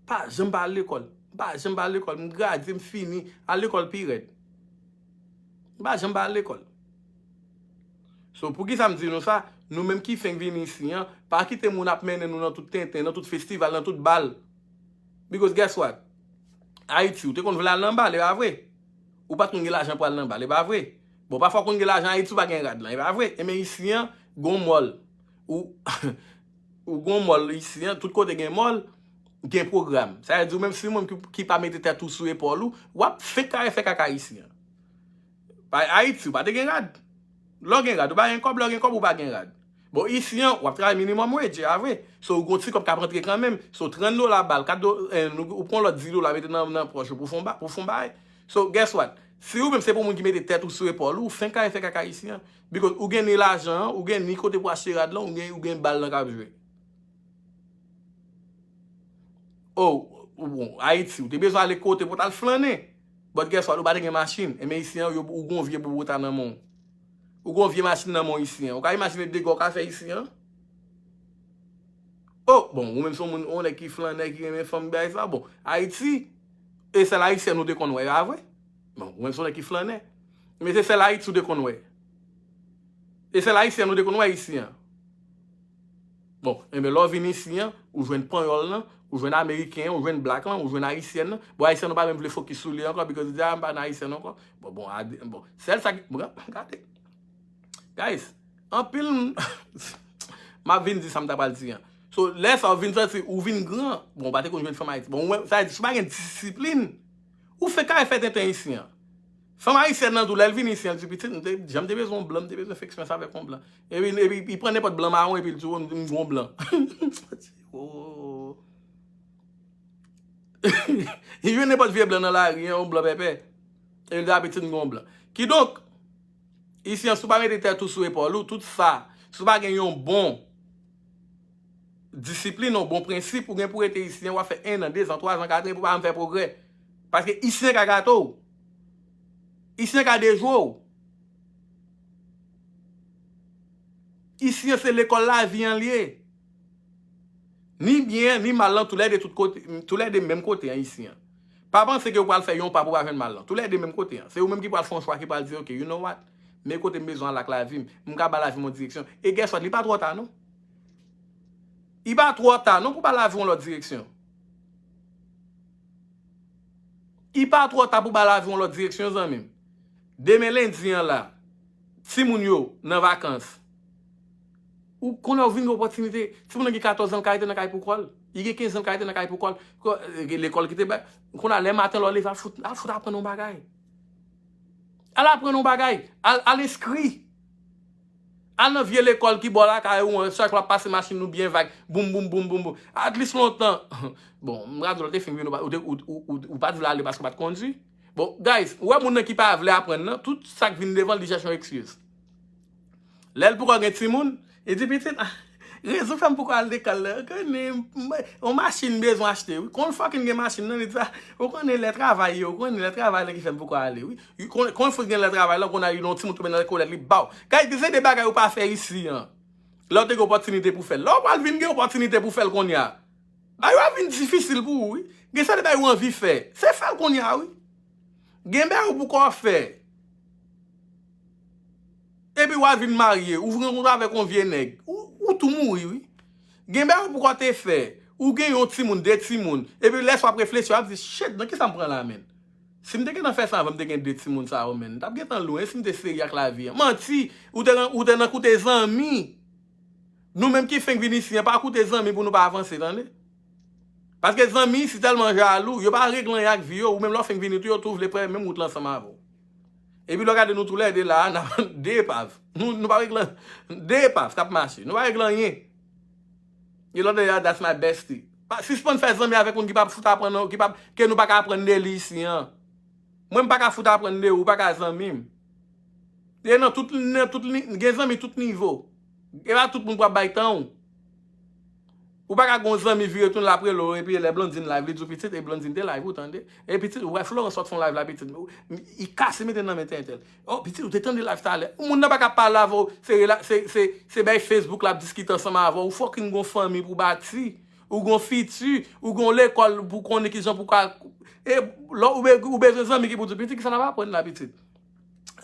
Pa janm pa al lekòl. M pa janm pa al lekòl. M gradye, m fini. Al lekòl pi rèd. M pa janm pa al lekòl. So, poukisa m di nou sa? Nou menm ki fenk vin isi an, pa kite moun ap mennen nou nan tout tenten, nan tout festival, nan tout bal. Because guess what? Ayiti, ou te konn vle al nan bal, e pa vre? Ou pa t konn gen lajan pou al nan bal, e pa vre? Bon, pafwa w konn gen lajan Ayiti, ou pa gen rad lan, e pa vre? Ebyen, isi an, gon mòl. Ou, ou gon mòl isi an, tout kote gen mòl, gen pwogram. Sa vle di, ou menm si moun ki, ki pa mete tèt ou sou epòl ou, w ap fenk kare fè kaka isi an. Pa Ayiti, ou pa te gen rad. Lè w gen rad, ou pa gen kòb, lè w gen kòb, ou pa gen rad. Bon, isi an, w ap travay minimum wage, a vre. So, ou gon ti kòb k ap rantre kanmenm. So, trant dola bal, kat do, eh, nou- ou pran lòt dis dola, mete nan, nan pòch ou pou fon ba- pou fon bagay. So, guess what? Si ou menm se pou moun ki mete tèt ou sou epòl ou, ou fenk kare fè kaka isi an. Because ou gen ni lajan an, ou gen ni kote pou achte rad lan, ou gen, ou gen bal lan k ap jwe. Oh, ou bon, Ayiti, ou te bezwen ale kote pou w t al flannen. But guess what, ou pa te gen machin. Enben isi an, yo- ou gon vye bobota nan men w. Ou gon vye machin nan men w isi an. Ou ka imajine dega w ka fè isi an? Oh, bon, ou menm se yon moun, yon nèg ki flannè, ki renmen fanm, bagay sa. Bon, Ayiti, e sèl ayisyèn ou te konn wè, a vre? Bon, ou menm se yon nèg ki flannè. Men se sèl Ayiti ou te konn wè. E sèl ayisyèn ou te konn wè isi an. Bon, enben, lè w vin isi an, ou jwenn panyòl lan, ou jwenn ameriken an, ou jwenn blak lan, ou jwenn ayisyèn nan. Bon, ayisyèn nan pa menm vle fokis sou li ankò, because li di, "Ah, m pa nan ayisyèn ankò." Bon, bon, ade- bon, sèl sa ki- bon, gade. Guys, anpil m- m ap vin di sa m ta pral di an. So, lè sa, ou vin santi, ou vin gran. Bon, ou pa te konn jwenn fanm Ayiti. Bon, ou wè, sa vle di, si w pa gen disiplin, ou fenk kare fè tenten isi an. Fanm ayisyèn nan tou, lè l vin isi an, l di, "Pitit, m te- jan m te bezwen yon blan, m te bezwen fè eksperyans avèk yon blan." Epi, epi, li pran nenpòt blan mawon, epi l di, "Oh, m, m gon blan." Oh. Li jwenn nenpòt vye blan nan lari an, yon blan pèpè. Epi l di, "Ah, pitit, m gon blan." Kidonk, isi an, si w pa mete tèt ou sou epòl ou, tout sa, si w pa gen yon bon disiplin, yon bon prensip, ou gen pou rete isi an, w ap fè en an, de zan, twa zan, kat an, epi w pa janm fè pwogrè. Paske isi an ka gate w. Isi an ka dejwe w. Isi an se lekòl lavi an l ye. Ni byen, ni mal lan, toulède tout kote, toulède menm kote an isi an. Pa panse ke w pral fè yon pa pou w pa jwenn mal lan. Toulède menm kote an. Se ou menm ki pral fè yon chwa, ki pral di, "Ok, you know what? Men kote m bezwen al ak lavi m. M ka ba lavi m yon direksyon." E guess what? Li pa twò ta, non. Li pa twò ta, non, pou ba lavi w yon lòt direksyon. Li pa twò ta pou ba lavi w yon lòt direksyon, zanmi m. Demen lendi an la, timoun yo nan vakans. Ou konnen w vin gen opòtinite. Timoun nan gen katòz zan, l ka rete nan kay pou kò l. Li gen kenz zan, l ka rete nan kay pou kò l. Ko- Gen lekòl ki te bay. Kounye a, lè maten, lè w leve, al fout, al fout aprann yon bagay. Al aprann yon bagay. Al, al enskri. Al nan vye lekòl ki bò lakay ou an, chak lè w ap pase machin ou byen vag. Boum, boum, boum, boum, boum. At least lontan. Bon, m ka di w, lè w te fin vin, ou pa- ou te- ou- ou- ou- ou pa t vle ale paske w pa t kondui. Bon, guys, ou wè moun nan ki pa vle aprann nan, tout sa k vin devan l, li chèche yon excuse. Lè l poko gen timoun, li di, "Pitit, ah, rezon fè m poko al lekòl la, ou konnen, m- yon machin m bezwen achte, wi." Konn fucking gen machin nan, li di sa, "Ou konnen lè travay yo, ou konnen lè travay la ki fè m poko ale, wi." Konn, konn fout gen lè travay la, konn a yon timoun tonbe nan lekòl, li baw. Guys, se de bagay ou pa fè isi an. Lè w te gen opòtinite pou fè l. Lè w pral vin gen opòtinite pou fè l kounye a. Bagay yo ap vin difisil pou ou, wi. Gen sa de bagay ou anvi fè. Se fè l kounye a, wi. Gen bagay ou poko fè. Epi w a vin marye, ou vin rankontre avèk yon vye nèg. Ou, ou tou mouri, wi. Gen bagay ou poko te fè. Ou gen yon timoun, de timoun. Epi lè sa w ap reflechi, w ap di, shit, nan kisa m pran la, menn? Si m te gentan fè sa anvan m te gen de timoun sa yo, menn, m t ap gentan lwen si m te serye ak lavi an. Manti, ou te, ou te nan koute zanmi. Nou menm ki fenk vin isi an, pa koute zanmi pou nou pa avanse, tande? Paske zanmi isi tèlman jalou, yo pa regle anyen ak vi yo, ou menm lè w fenk vini tou, yo tou vle pran menm wout la ansanm avè w. Epi lè w gade nou toulède la a, n ap de epav. Nou, nou pa regle anyen. De epav k ap mache. Nou pa regle anyen. E lòt de a, that's my bestie. Pa, sispann fè zanmi avèk moun ki p ap fout aprann nou, ki p ap, ke nou pa ka aprann de li isi an. Mwen, m pa ka fout aprann de ou, ou pa ka zanmi m. E nan tout, nan tout, gen zanmi tout nivo. E pa tout moun pou ap bay tan ou. Ou pa ka gon zanmi vire toune l ap rele w, epi lè Blondine live, li di w pitit, e Blondine te live, ou tande. E pitit, ou wè Florence sot fè yon live la, pitit. Li kase mete nan men tenten. Oh, pitit, ou te tande live talè. Moun nan pa ka pale avè w, se, rela- se, se, se bay Facebook l ap diskite ansanm avè w. Ou fucking gon fanmi pou bati. Ou gon fiti, ou gon lekòl pou konnen kijan pou ka. E lè ou be- ou bezwen zanmi ki pou di, pitit, kisa n ap aprann la, pitit?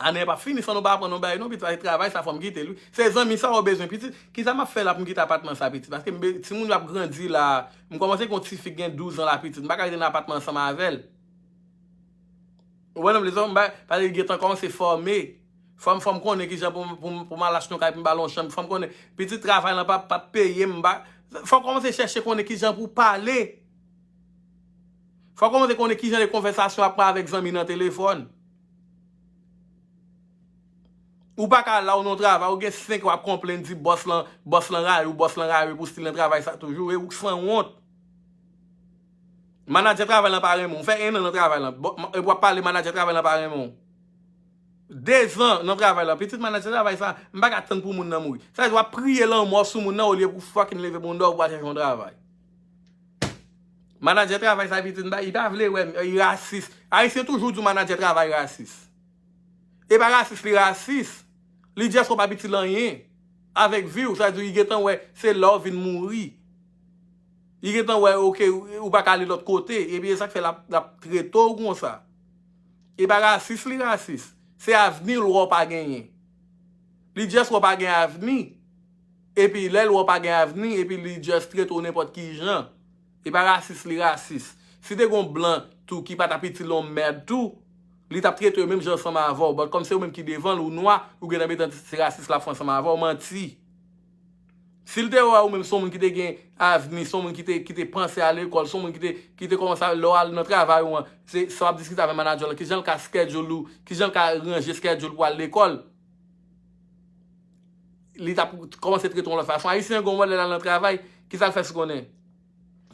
Ane an p ap fini san nou pa aprann yon bagay non, pitit, paske travay sa fò m kite l, wi. Se zanmi sa ou bezwen, pitit. Kisa m ap fè la pou m kite apatman sa, pitit? Paske m be- timoun yo ap grandi la, m kòmanse gen yon tifi ki gen douz an la, pitit. M pa ka rete nan apatman ansanm avè l. Ou wè non, lezòm, m pa- paske li gentan kòmanse fòme. Fò m, fò m konnen kijan pou m, pou m, pou m al achte yon kay pou m ba l yon chanm. Fò m konnen, pitit, travay lan p ap, p ap peye m, m pa- fò w kòmanse chèche konnen kijan pou w pale. Fò w kòmanse konnen kijan de konvèsasyon w ap pran avèk zanmi nan telefòn. Ou pa ka la, ou nan yon travay, ou gen senk w ap konplenn, di bòs lan, bòs lan rayi w, bòs lan rayi w pou stil nan travay sa toujou, e ou sanwont. Manadjè travay lan pa renmen w. Ou fè en an nan travay lan. Bò- ma- epi w ap pale, manadjè travay lan pa renmen w. Dezan nan travay lan. Pitit, manadjè travay sa, m pa ka tann pou moun nan mouri. Sa vle di w ap priye lanmò sou moun nan olye pou fucking leve bondò pou al chèche yon travay. Manadjè travay sa, pitit, m pa- li pa vle wè m, li rasis. Ayisyen toujou di w manadjè travay rasis. E pa rasis, li rasis. Li just wè w pa itil anyen avèk vi w, sa vle di li gentan wè se la w vin mouri. Li gentan wè, oke, ou, ou pa ka ale lòt kote. Epi e sa k fè l ap, l ap trete w konsa. E pa rasis li rasis. Se avni l wè w pa genyen. Li just wè w pa gen avni. Epi lè l wè w pa gen avni, epi li just trete w nenpòt ki jan. E pa rasis li rasis. Si te gon blan tou ki pa t ap itil yon mèd tou, li t ap trete yo menm jan ansanm avè w. But kòm se ou menm ki devan l, ou nwa, ou gentan mete se rasis la fè ansanm avè w, manti. Si l te wè ou menm se yon moun ki te gen avni, se yon moun ki te, ki te panse al lekòl, se yon moun ki te, ki te kòmanse lè w al nan travay ou an, se sa w ap diskite avè manadjè w lan, kijan l ka schedule ou, kijan l ka ranje schedule pou al lekòl. Li t ap kòmanse trete w yon lòt fason. Ayisyen an gon modèl al nan travay, kisa l fè si konnen?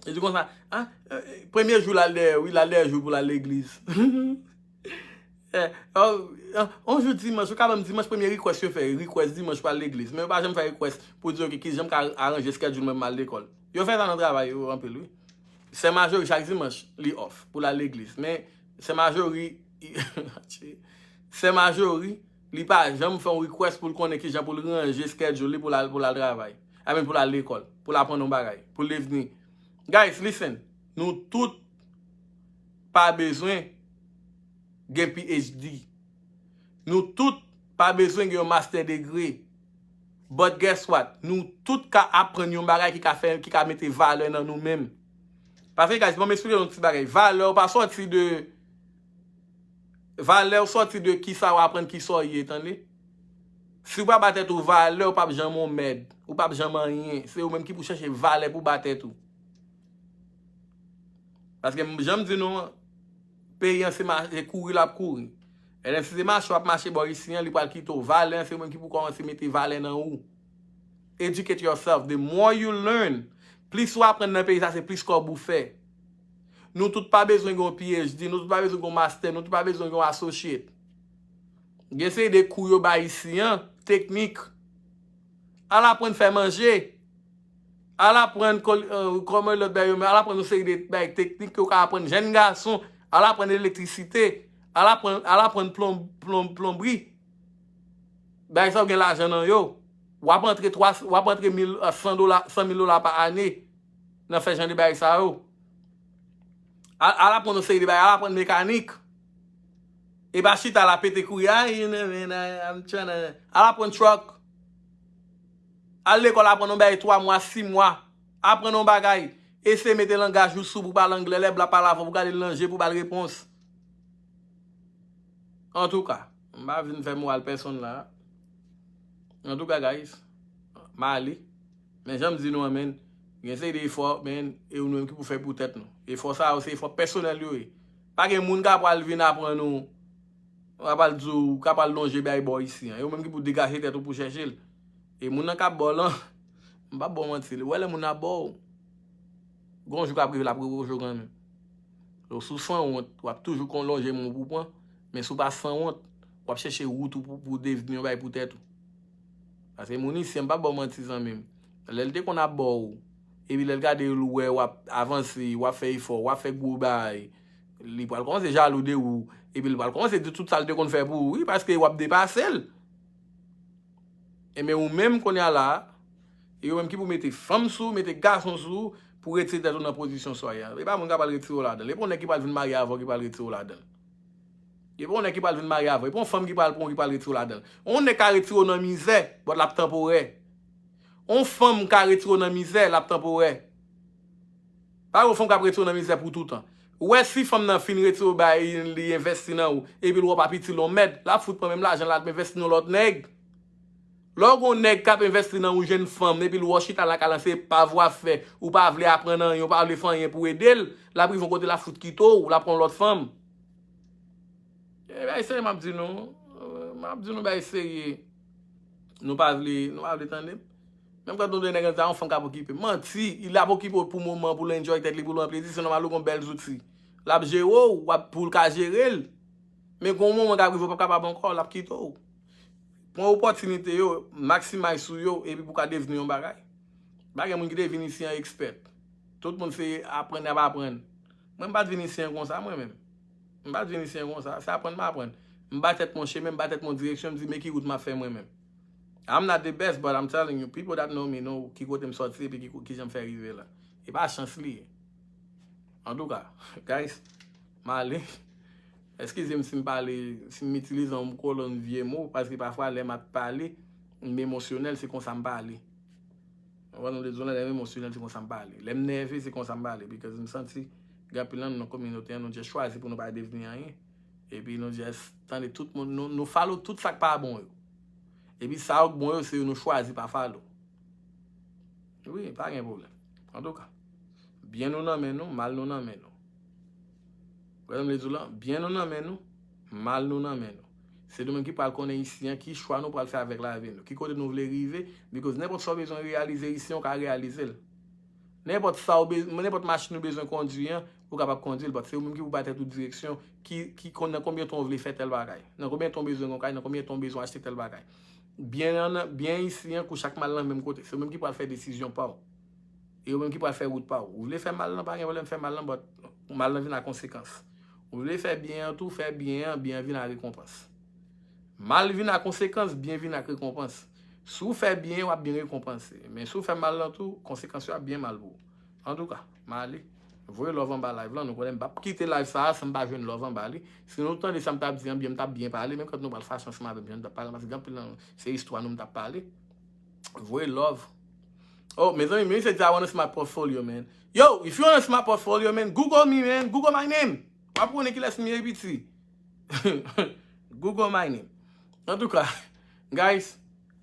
Li di konsa, ah, eh, premye jou l al dèyè, wi, l al dèyè jou pou l al legliz. Eh, oh, oh, on jou dimanch, ou ka ban m dimanch, premye request yo fè, request dimanch pou al legliz. Men yo pa janm fè request pou di, oke, kijan m ka aranje schedule mwen pou m al lekòl. Yo fè sa nan travay yo anpil, wi. Sè Majori, chak dimanch, li off pou l al legliz. Men, Sè Majori, Sè Majori, li pa janm fè yon request pou l konnen kijan pou l ranje schedule li pou l al, pou l al travay. I mean, pou l al lekòl, pou l aprann yon bagay, pou l devni. Guys, listen, nou tout pa bezwen gen P H D. Nou tout pa bezwen gen yon master degree. But guess what? Nou tout ka aprann yon bagay ki ka fè, ki ka mete valè nan nou menm. Paske, guys, ban m eksplike nou ti bagay. Valè w pa sòti de, valè w sòti de kisa w aprann, kisa w ye, tande? Si w pa ba tèt ou valè, w p ap janm yon mèd. Ou p ap janm anyen. Se ou menm ki pou chèche valè pou ba tèt ou. Paske m, jan m di nou an, peyi an se ma- se kouri l ap kouri. N F C se mache w ap mache bò isi an, li pral kite w. Valè an, se ou menm ki pou kòmanse mete valè nan ou. Educate yourself. The more you learn, plis ou aprann nan peyi sa, se plis kòb ou fè. Nou tout pa bezwen gen yon P H D, nou tout pa bezwen gen yon master, nou tout pa bezwen gen yon associate. Gen seri de kou yo bay isi an, teknik. Al aprann fè manje. Al aprann kòl- eh, kòman lòt bagay yo, men al aprann yon seri de bagay teknik ke w ka aprann jèn gason. Al aprann elektrisite. Al aprann, al aprann plon- plon- plonbri. Bagay sa yo gen lajan nan yo. W ap antre twa, w ap antre mil, eh, san dola, san mil dola pa ane. nan fè jan de bagay sa yo. Al, al aprann yon seri de bagay, al aprann mekanik. E pa chita la pete kouri, "Ay, you know, man, I, I'm tryna," al aprann truck. Al lekòl aprann yon bagay twa mwa, sis mwa. Aprann yon bagay. Eseye mete langaj ou sou pou pale anglè, lè blan pale avè w pou gade l nan je pou ba l repons. Antouka, m pa vin fè moral pèsonn la. Antouka, guys, m ale. Men jan m di nou an, men, gen seri de efò, men, e nou menm ki pou fè pou tèt nou. Efò sa yo, se efò pèsonèl yo ye. Pa gen moun ka pral vin aprann ou, ka pral di w, ka pral lonje bay bò isi an. E ou menm ki pou degaje tèt ou pou chèche l. E moun nan k ap ba w lan, m p ap ba w manti, ou wè lè moun nan ap ba w, gon jou k ap rive l ap reproche w kanmenm. Donk, si w sanwont, w ap toujou kon lonje men w pou pran, men si w pa sanwont, w ap chèche wout ou pou, pou devni yon bagay pou tèt ou. Paske moun isi an, m p ap ba w manti, zanmi m. Lè l te konn ap ba w, epi lè l gade l wè w ap avanse, w ap fè efò, w ap fè gwo bagay, li pral kòmanse jalou de ou, epi l pral kòmanse di tout sa l te konn fè pou ou, wi, paske w ap depase l. Ebyen, ou menm kounye a la, e yo menm ki pou mete fanm sou ou, mete gason sou ou, pou retire tèt ou nan pozisyon sa w ye a. E pa moun k ap al retire w ladan l. E pa yon nèg ki pral vin marye avè w ki pral retire w ladan l. E pa yon nèg ki pral vin marye avè w. E pa yon fanm ki pral pran w ki pral retire w ladan l. Yon nèg ka retire w nan mizè, but l ap tanporè. Yon fanm ka retire w nan mizè, l ap tanporè. Pa gen yon fanm k ap retire w nan mizè pou toutan. Ou wè si fanm nan fin retire w bay li envesti nan ou, epi l wè w p ap itil yon mèd, l ap fout pran menm lajan l ap envesti nan lòt nèg. Lè w gen yon nèg k ap envesti nan yon jèn fanm, epi l wè w chita lakay lan se pav w ap fè, ou pa vle aprann anyen, ou pa vle fè anyen pou ede l, l ap rive yon kote l ap fout kite w, l ap pran yon lòt fanm. E bagay serye m ap di nou, m ap di nou bagay serye. Nou pa vle, nou pa vle tande m. Menm kan nou de nèg an di a yon fanm k ap okipe. Manti, li ap okipe w pou moman, pou l enjoy tèt li, pou l pran plezi, se nòmal ou gon bèl zouti. L ap jere w, w ap, pou l ka jere l. Men gon moman k ap rive w p ap kapab ankò, l ap kite w. Pran opòtinite yo, maximize sou yo, epi pou w ka devni yon bagay. Pa gen moun ki te vin isi an expert. Tout moun se aprann y ap aprann. Mwen m pa t vin isi an konsa, mwen menm. M pa t vin isi an konsa, se aprann m aprann. M ba tèt mwen chemen, m ba tèt mwen direksyon, m di men ki wout m ap fè mwen menm. I'm not the best, but I'm telling you, people that know me know ki kote m sòti epi ki, kijan m fè rive la. E pa chans li ye. Antouka, guys, m ale. Eskize m si m pale, si m itilize yon kolonn vye mo, paske pafwa lè m ap pale, m emosyonèl, se konsa m pale. Ou wè, nou de zòn lè m emosyonèl, se konsa m pale. Lè m nève, se konsa m pale. Because m santi gen anpil nan nou nan kominote an, nou just chwazi pou nou pa devni anyen. Epi nou just tande tout moun, nou, nou follow tout sa k pa bon yo. Epi sa yo k bon yo, se yo nou chwazi pa follow. Wi, pa gen pwoblèm. Antouka, byen nou nan men nou, mal nou nan men nou. Ou wè sa m vle di w lan? Byen nou nan men nou, mal nou nan men nou. Se nou menm ki pral konnen isi an ki chwa nou pral fè avèk lavi nou. Ki kote nou vle rive, because nenpòt sa w bezwen reyalize isi an, w ka reyalize l. Nenpòt sa w bezwen, nenpòt machin ou bezwen kondwi an, ou kapab kondwi l, but se ou menm ki pou bay tèt ou direksyon, ki, ki konn nan konbyen tan w vle fè tèl bagay, nan konbyen tan w bezwen gon kay, nan konbyen tan w bezwen achte tèl bagay. Byen an, byen isi an kouche ak mal nan menm kote. Se ou menm ki pral fè desizyon pa w. E ou menm ki pral fè wout pa w. Ou vle fè mal lan, pa gen pwoblèm, fè mal lan, but mal lan vin ak konsekans. Ou vle fè byen an tou, fè byen an, byen an vin ak rekonpans. Mal vin ak konsekans, byen vin ak rekonpans. Si w fè byen, w ap byen rekonpanse. Men si w fè mal lan tou, konsekans yo ap byen mal pou ou. Antouka, m ale. Voye love anba live lan, nou konnen m p ap kite live sa a san m pa jwenn love anba li. Si nou tande sa m t ap di an byen, m t ap byen pale, menm kan nou pral fache ansanm avè m, jan m t ap pale, paske gen anpil nan se istwa nou m t ap pale. Voye love. Oh, mezanmi, men se di I wanna see my portfolio, man. Yo, if you wanna see my portfolio, man, Google me, man. Google my name. W ap konnen kilès m ye, piti. Google my name. Antouka, guys,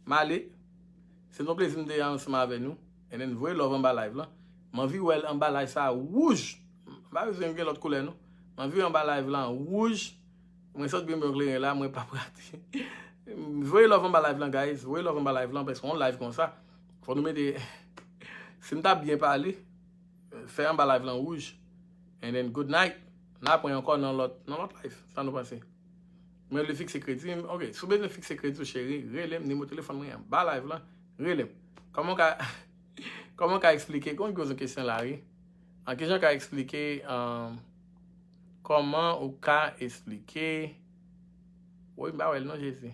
m ale. Se yon plezi m te ansanm avè nou. And then voye love anba live lan. M anvi wè l anba live sa a wouj. M pa bezwen gen lòt koulè, non. M anvi wè anba live lan wouj. Mwen sot byen byen kleren la, mwen p ap rate. Voye love anba live lan, guys. Voye love anba live lan, paske yon live konsa, fò nou mete, si m ta byen pale, fè anba live lan wouj. And then good night. N a pran ankò nan lòt, nan lòt live. Sa nou panse? Mwen vle fikse kredi m. Ok, si w bezwen fikse kredi w, cheri, rele m, nimewo telefòn mwen anba live lan. Rele m. Kòman w ka, kòman w ka eksplike? Kòman w poze yon kesyon la, wi? An, kijan w ka eksplike, um, kòman ou ka eksplike? Woy, m pa wè l non, Jezi.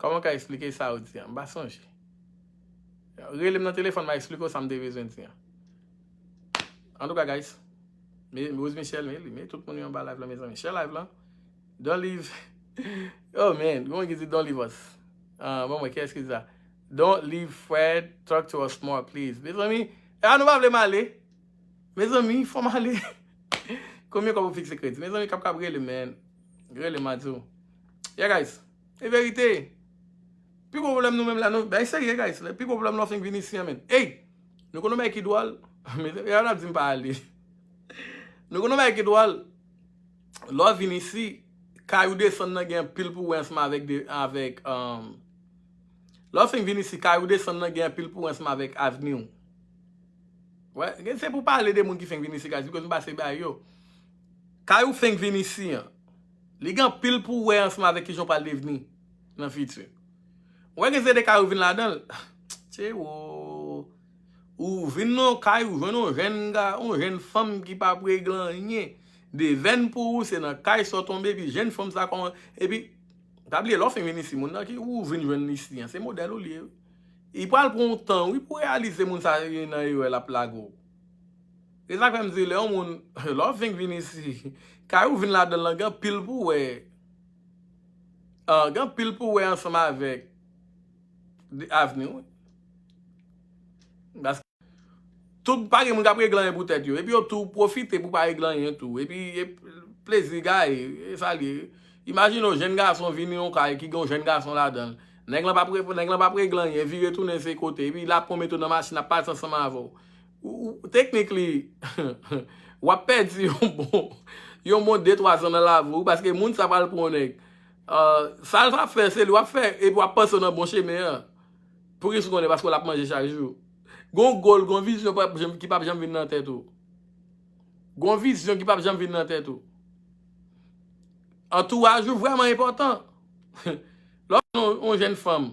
Kòman w ka eksplike sa ou di an? M pa sonje. Rele m nan telefòn, m a eksplike w sa m te bezwen di an. Antouka, guys, me, Rose Michelle, me, me tout moun yo anba live la, mezanmi. Share live la. Don't leave. Oh, man, yon ki di don't leave us. Ah, bon, mwen, kiyès ki di sa? Don't leave, Fred, talk to us more, please. Mezanmi, e a nou pa vle m ale. Mezanmi, fò m ale. Konbyen kòb ou fikse kredi? Mezanmi, kap kap rele, man. Rele m a di w. Yeah, guys. E verite. Pi gwo pwoblèm nou menm la, nou, bay serye, guys. Pi gwo pwoblèm lè w fin vin isi an, man. Ey! Nou konn yon bagay ki dwòl. Mezanmi, y ap di m pa ale. Nou konn yon bagay ki dwòl. Lè w vin isi, kay ou desann nan gen anpil pou wè ansanm avèk de, avèk, um, lè w fin vin isi, kay ou desann nan gen anpil pou wè ansanm avèk avni w. Wè, se pou pale de moun ki fenk vin isi, guys, because m pase bay yo. Kay ou fenk vin isi an, li gen anpil pou wè ansanm avèk kijan w pral devni nan fiti. Wè, gen se de kay ou vin ladan l. Tche wo. Ou vin nan kay, ou jwenn yon jèn ga, yon jèn fanm ki p ap regle anyen. Devèn pou ou, se nan kay sa w tonbe, epi jèn fanm sa kòman, epi, pa bliye, lè w fin vin isi, moun nan ki ou vin jwenn isi an, se modèl ou li ye. Li pral pran yon tan, wi, pou reyalize moun sa nan erè l ap lage w. Se sa k fè m di, lè yon moun, lè w fin vin isi, kay ou vin ladan l lan, gen anpil pou w wè. Ah, gen anpil pou w wè ansanm avèk avni w. Paske tout, pa gen moun k ap regle anyen pou tèt yo. Epi yo tou pwofite pou pa regle anyen tou. Epi e plezi gaye, e sa l ye. Imajine yon jèn gason vini yon kay ki gen yon jèn gason ladan l. Nèg lan p ap re-, nèg lan p ap regle anyen, vire tounen se kote. Epi l ap pran mete w nan machin, ap pase ansanm avè w. Ou, ou, technically, w ap pèdi yon bon, yon bon de twa zan nan lavi w, paske moun sa pral pran yon nèg. Ah, sa l ap fè, se li w ap fè, epi w ap panse w nan bon chemen an. Poukisa w konnen? Paske w l ap manje chak jou. Gon gòl, gon vizyon p ap janm, ki p ap janm vin nan tèt ou. Gon vizyon ki p ap janm vin nan tèt ou. Antouraj ou vrèman enpòtan. Lè w yon, yon jèn fanm,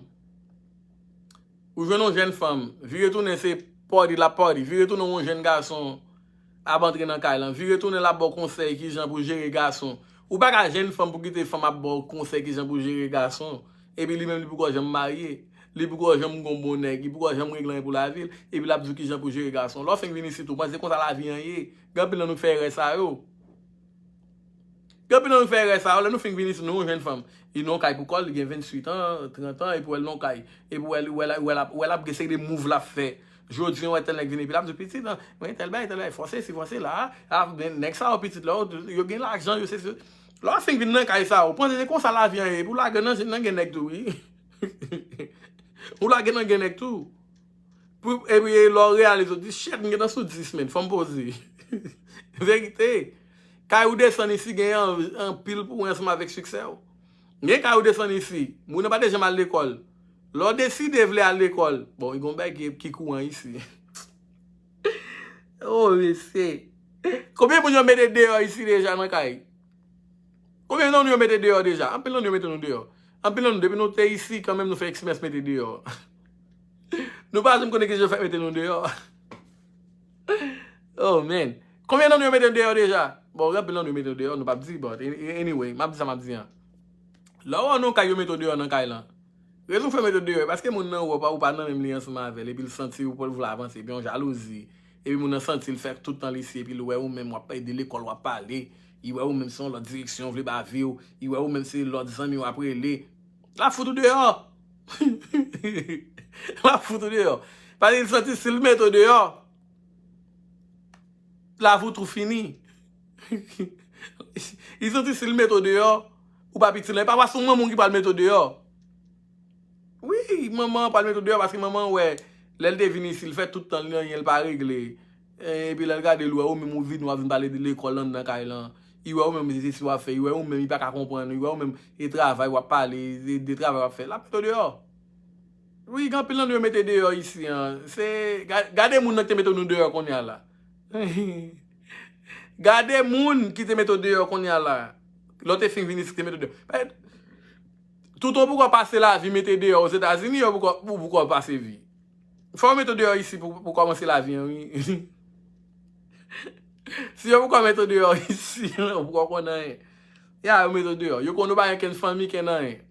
ou jwenn yon jèn fanm, vire tounen se party l ap party, vire tounen yon jèn gason ap antre nan kay lan, vire tounen l ap ba w konsèy kijan pou jere gason. Ou pa ka jwenn fanm pou kite fanm ap ba w konsèy kijan pou jere gason, epi li menm li poko janm marye, li poko janm gon bon nèg, li poko janm regle anyen pou lavi l, epi l ap di w kijan pou jere gason. Lè w fenk vin isit, ou panse konsa lavi an ye? Gen anpil nan nou k fè erè sa yo. Gen anpil nan nou k fè erè sa yo, lè nou fin vin isit, nou yon jèn fanm. Li nan yon kay pou kò l, li gen venntuit an, trant an, epi w wè l nan yon kay. Epi w wè l, w wè l, w wè l ap, w wè l ap gen seri de move l ap fè. Jodi a, w wè tèl nèg vin, epi l ap di, "Pitit, an, mwen tèl bagay, tèl bagay, fò sesi, fò sela, a, men nèg sa yo, pitit, lè yo, yo gen lajan, yo sesi." Lè w fin vin nan kay sa yo, ou panse se konsa lavi an ye, epi w lage nan, nan gen nèg tou, wi. Ou lage nan gen nèg tou. Pou, epi lè w reyalize, w di, "Shit, m gentan sou dis, men, fò m poze." Verite. Kay ou desann isi gen an-, anpil pou wè ansanm avèk siksè w. Gen kay ou desann isi, moun nan pa te janm al lekòl. Lè w deside vle al lekòl, bon, gen yon bagay ki, ki kouran isi. Oh, mesye. Konbyen moun yo mete deyò isi deja nan kay? Konbyen nan nou yo mete deyò deja? Anpil nan nou yo mete nou deyò. Anpil nan nou, depi nou te isi, kanmenm nou fè ekspèryans mete deyò. Nou pa janm konnen kijan yo fè mete nou deyò. Oh, man. Konbyen nan nou yo mete nou deyò deja? Bon, anpil nan nou yo mete nou deyò, nou p ap di, but an-, anyway, m ap di sa m ap di an. Lè w wè nan yon kay yo mete w deyò nan kay lan, rezon fè yo mete w deyò, paske moun nan wè w pa, ou pa nan menm li ansanm avè l, epi l santi ou pa vle avanse, epi yon jalouzi, epi moun nan santi l fè tout tan l isi, epi l wè ou menm w ap ede lekòl, w ap pale, li wè ou menm se yon lòt direksyon ou vle ba vi w, li wè ou menm se lòt zanmi w ap rele, l ap fout ou deyò. L ap fout ou deyò. Paske l santi si l mete w deyò, lavi w tou fini. Li santi si l mete w deyò, ou p ap itil anyen. Pafwa se yon manman w ki pral mete w deyò. Wi, manman an pral mete w deyò paske manman an wè, lè l te vin isi, l fè tout tan li anyen l pa regle. E, epi lè l gade l wè ou menm ou vin, w ap vin pale de lekòl anndan kay lan. Li wè ou menm se sesi w ap fè, li wè ou menm li pa ka konprann, li wè ou menm e travay w ap pale, de, de travay w ap fè. L ap mete w deyò. Wi, gen anpil nan nou yo mete deyò isi an. Se, ga-, gade moun nan ki te mete nou deyò kounye a la. Gade moun ki te mete w deyò kounye a la. Lè w te fin vin isi, ki te mete w deyò. Tout ou poko pase lavi mete deyò Ozetazini, ou poko, ou poko pase vi. Fò yo mete w deyò isi pou, pou kòmanse lavi an, wi. Si yo poko mete w deyò isi, ou poko konn anyen. Ya, yo mete w deyò. Yo konn ou pa gen kenn fanmi, kenn anyen.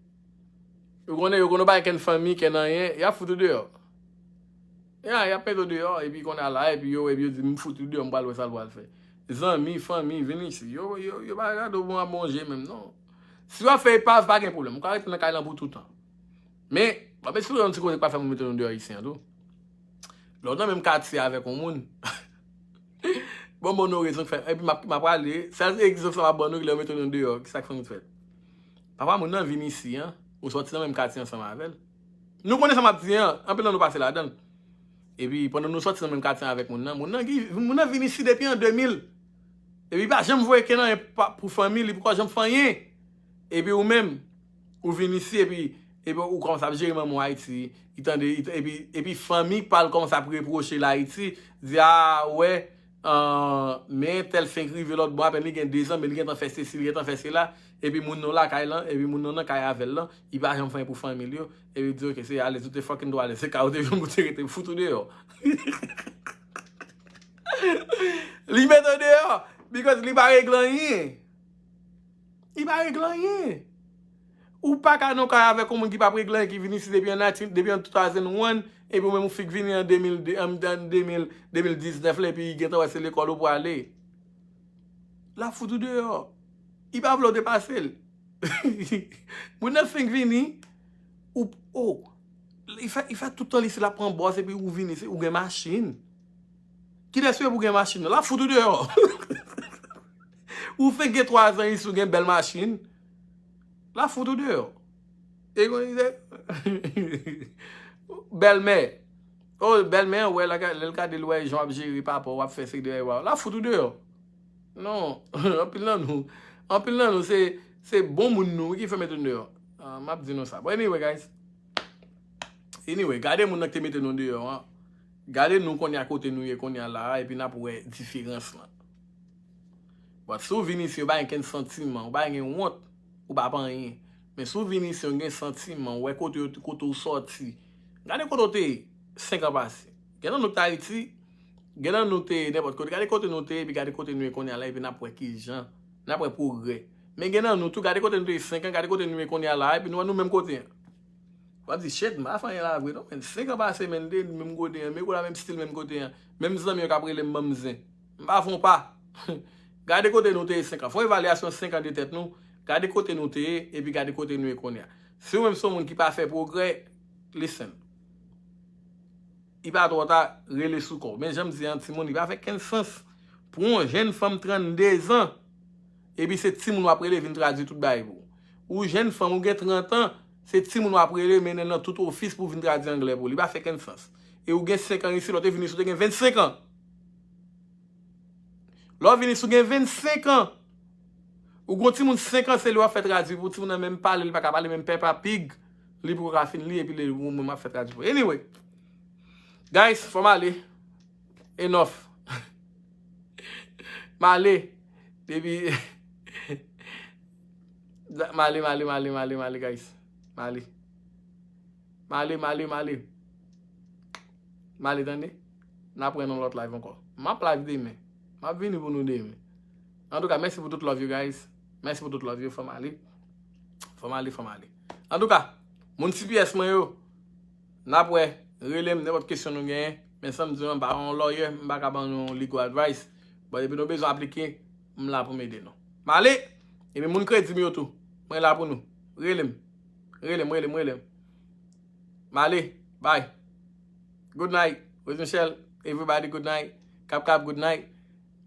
Ou konnen, yo konn ou pa gen kenn fanmi, kenn anyen, y ap fout ou deyò. Ya, y ap mete w deyò, epi kounye a la, epi yo, epi yo di, "M fout ou deyò, m pral wè sa l pral fè." Zanmi, fanmi, vin isi. Yo, yo, yo pa gade w bon a bon je menm, non. Si w ap fè epav, pa gen pwoblèm. Ou ka rete nan kay lan pou toutan. Men, w ap esplore yon ti kote k pa fè moun mete nou deyò isi an tou. Lè w nan menm katye avèk yon moun, bon, bon, nou rezon k fè. Epi m ap, m ap prale. Sèl egzanp sa m ap ban nou, lè yo mete nou deyò, ki sa k fè nou fèt? Papa moun nan vin isi an, ou sòti nan menm katye ansanm avè l. Nou konnen sa m ap di an, anpil nan nou pase ladan l. Epi pandan nou sòti nan menm katye avèk moun nan, moun nan, ki, moun nan vin isi depi an de mil. Epi li pa janm voye ken anyen pa- pou fanmi, li poko janm fè anyen. Epi ou menm, ou vin isi, epi, epi ou kòmanse ap jere manman w Ayiti, li tande, li t- epi, epi fanmi pa l kòmanse ap repwoche l Ayiti, di, "A, wè, ah, men tèl fenk rive lòt bò, apèn li gen de zan, men li gentan fè sesi, li gentan fè sela." Epi moun nan lakay lan, epi moun nan nan kay avè l lan, li pa janm fè anyen pou fanmi l yo. Epi l di, "Ok, se alèz ou te fucking dwe alèz, se kay ou te jwenn pou te rete, m fout ou deyò." Li mete w deyò, because li pa regle anyen. Li pa regle anyen. Ou pa ka nan kay avèk yon moun ki p ap regle anyen, ki vin isi depi an nineteen, depi an two thousand one, epi ou menm ou fik vini an de mil de, an, an de mil, de mil diznèf la, epi li gentan wè se lekòl ou prale. L ap fout ou deyò. Li pa vle w depase l. Moun nan fenk vini, ou, oh, li fè, li fè tout tan li se l ap pran bòs, epi ou vini, se, ou gen machin. Kilès ou ye pou gen machin nan? L ap fout ou deyò. Ou fenk gen twa zan isi, ou gen bèl machin. L ap fout ou deyò. E kon, bèlmè. Oh, bèlmè an, wè, lè l gade, l wè jan w ap jere papa w, w ap fè seri de bagay, w ap, l ap fout ou deyò. Non, anpil nan nou, anpil nan nou, se, se bon moun nou wi ki fè mete nou deyò. Ah, m ap di nou sa. Bon, anyway, guys. Anyway, gade moun nan ki te mete nou deyò an. Gade nou kounye a kote nou ye kounye a la a, epi n ap wè diferans lan. But si w vin isi, ou pa gen kenn santiman, ou pa gen wont, ou pa pa anyen. Men si w vin isi, ou gen santiman, ou wè kote, kote w sòti. Gade kote w te ye senk an pase. Gen nan nou k te Ayiti, gen nan nou te nenpòt kote. Gade kote nou te ye, epi gade kote nou ye kounye a la, epi n ap wè kijan, n ap wè pwogrè. Men gen nan nou tou, gade kote nou te ye senk an, gade kote nou ye kounye a la, epi nou wè nou menm kote an. W ap di, "Shit, m pa fè anyen la vre non, men senk an pase, men m te menm kote an, men kounye a menm stil, menm kote an, menm zanmi yo k ap rele m ban m zen. M pa fè yon pa." Gade kote nou te ye senk an. Fè yon evalyasyon senk an de tèt nou. Gade kote nou te ye, epi gade kote nou ye kounye a. Si w menm se yon moun ki pa fè pwogrè, listen. Li pa twò ta, rele sou kò w. Men jan m di an, timoun, li pa fè kenn sans pou yon jenn fanm trannde zan, epi se timoun w ap rele vin tradui tout bagay pou ou. Ou jenn fanm, ou gen trant an, se timoun w ap rele, mennen l nan tout ofis pou vin tradui anglè pou ou. Li pa fè kenn sans. E ou gen senk an isi, lè w te vin isi, ou te gen vennsenk an. Lè w vin isi, ou gen vennsenk an. Ou gon timoun senk an, se li w ap fè tradui pou timoun nan menm pale, li pa ka pale, menm Peppa Pig, li poko ka fin li, epi li, ou menm ap fè tradui pou. Anyway, guys, fò m ale. Enough. M ale. Depi, m ale, m ale, m ale, m ale, m ale, guys. M ale. M ale, m ale, m ale. M ale, tande. N ap wè nan lòt live ankò. M ap live demen. M ap vini pou nou demen. Antouka, mèsi pou tout love you guys. Mèsi pou tout love you. Fò m ale. Fò m ale, fò m ale. Antouka, moun C P S mwen yo, n ap wè. Rele m, nenpòt kesyon nou genyen. Men sa m di nou, m pa yon lawyer, m pa ka ban nou legal advice. But epi nou bezwen aplike, m la pou m ede nou. M ale. Epi moun kredi m yo tou, mwen la pou nou. Rele m. Rele m, rele m, rele m. M ale. Bye. Good night. Rose Michelle, everybody, good night. Kap Kap, good night.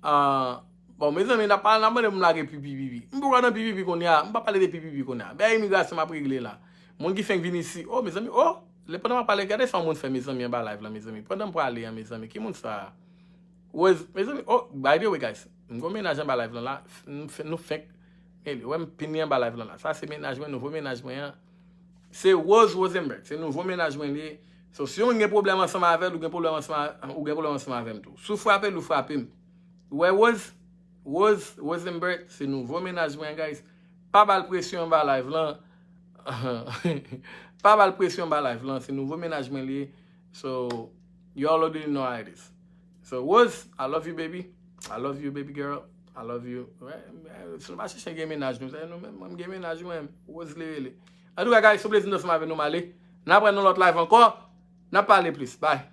Ah, bon, mezanmi, n ap pale, n ap mande pou m lage pipi, pipi. M poko nan pipi kounye a. M pa pale de pipi kounye a. Bagay imigrasyon m ap regle la. Moun ki fenk vin isi. Oh, mezanmi, oh, lè pandan m ap pale, gade sa yon moun fè, mezanmi, anba live la, mezanmi. Pandan m prale an, mezanmi, ki moun sa a? Rose, mezanmi, oh, by the way, guys, m gon mennaj anba live lan la. F- Nou fenk, nou fenk, anyway, wè m pini anba live lan la. Sa se mennaj mwen, nouvo mennaj mwen an. Se Rose Rosenberg. Se nouvo mennaj mwen li ye. So, si yon moun gen pwoblèm ansanm avè l, ou gen pwoblèm ansanm a- ou gen pwoblèm ansanm avè m tou. Si w frape l, ou frape m. Ou wè Rose? Rose Rosenberg, se nouvo mennaj mwen, guys. Pa ba l presyon anba live lan. Pa ba l presyon anba live lan. Se nouvo mennaj mwen li ye. So, you already know how it is. So, Rose, I love you, baby. I love you, baby girl. I love you. Si nou pa chèche gen mennaj nou, se nou menm, mwen m gen mennaj mwen, Rose li rele. Antouka, guys, se yon plezi m t ansanm avè nou, m ale. N ap wè nan lòt live ankò. N ap pale plis. Bye.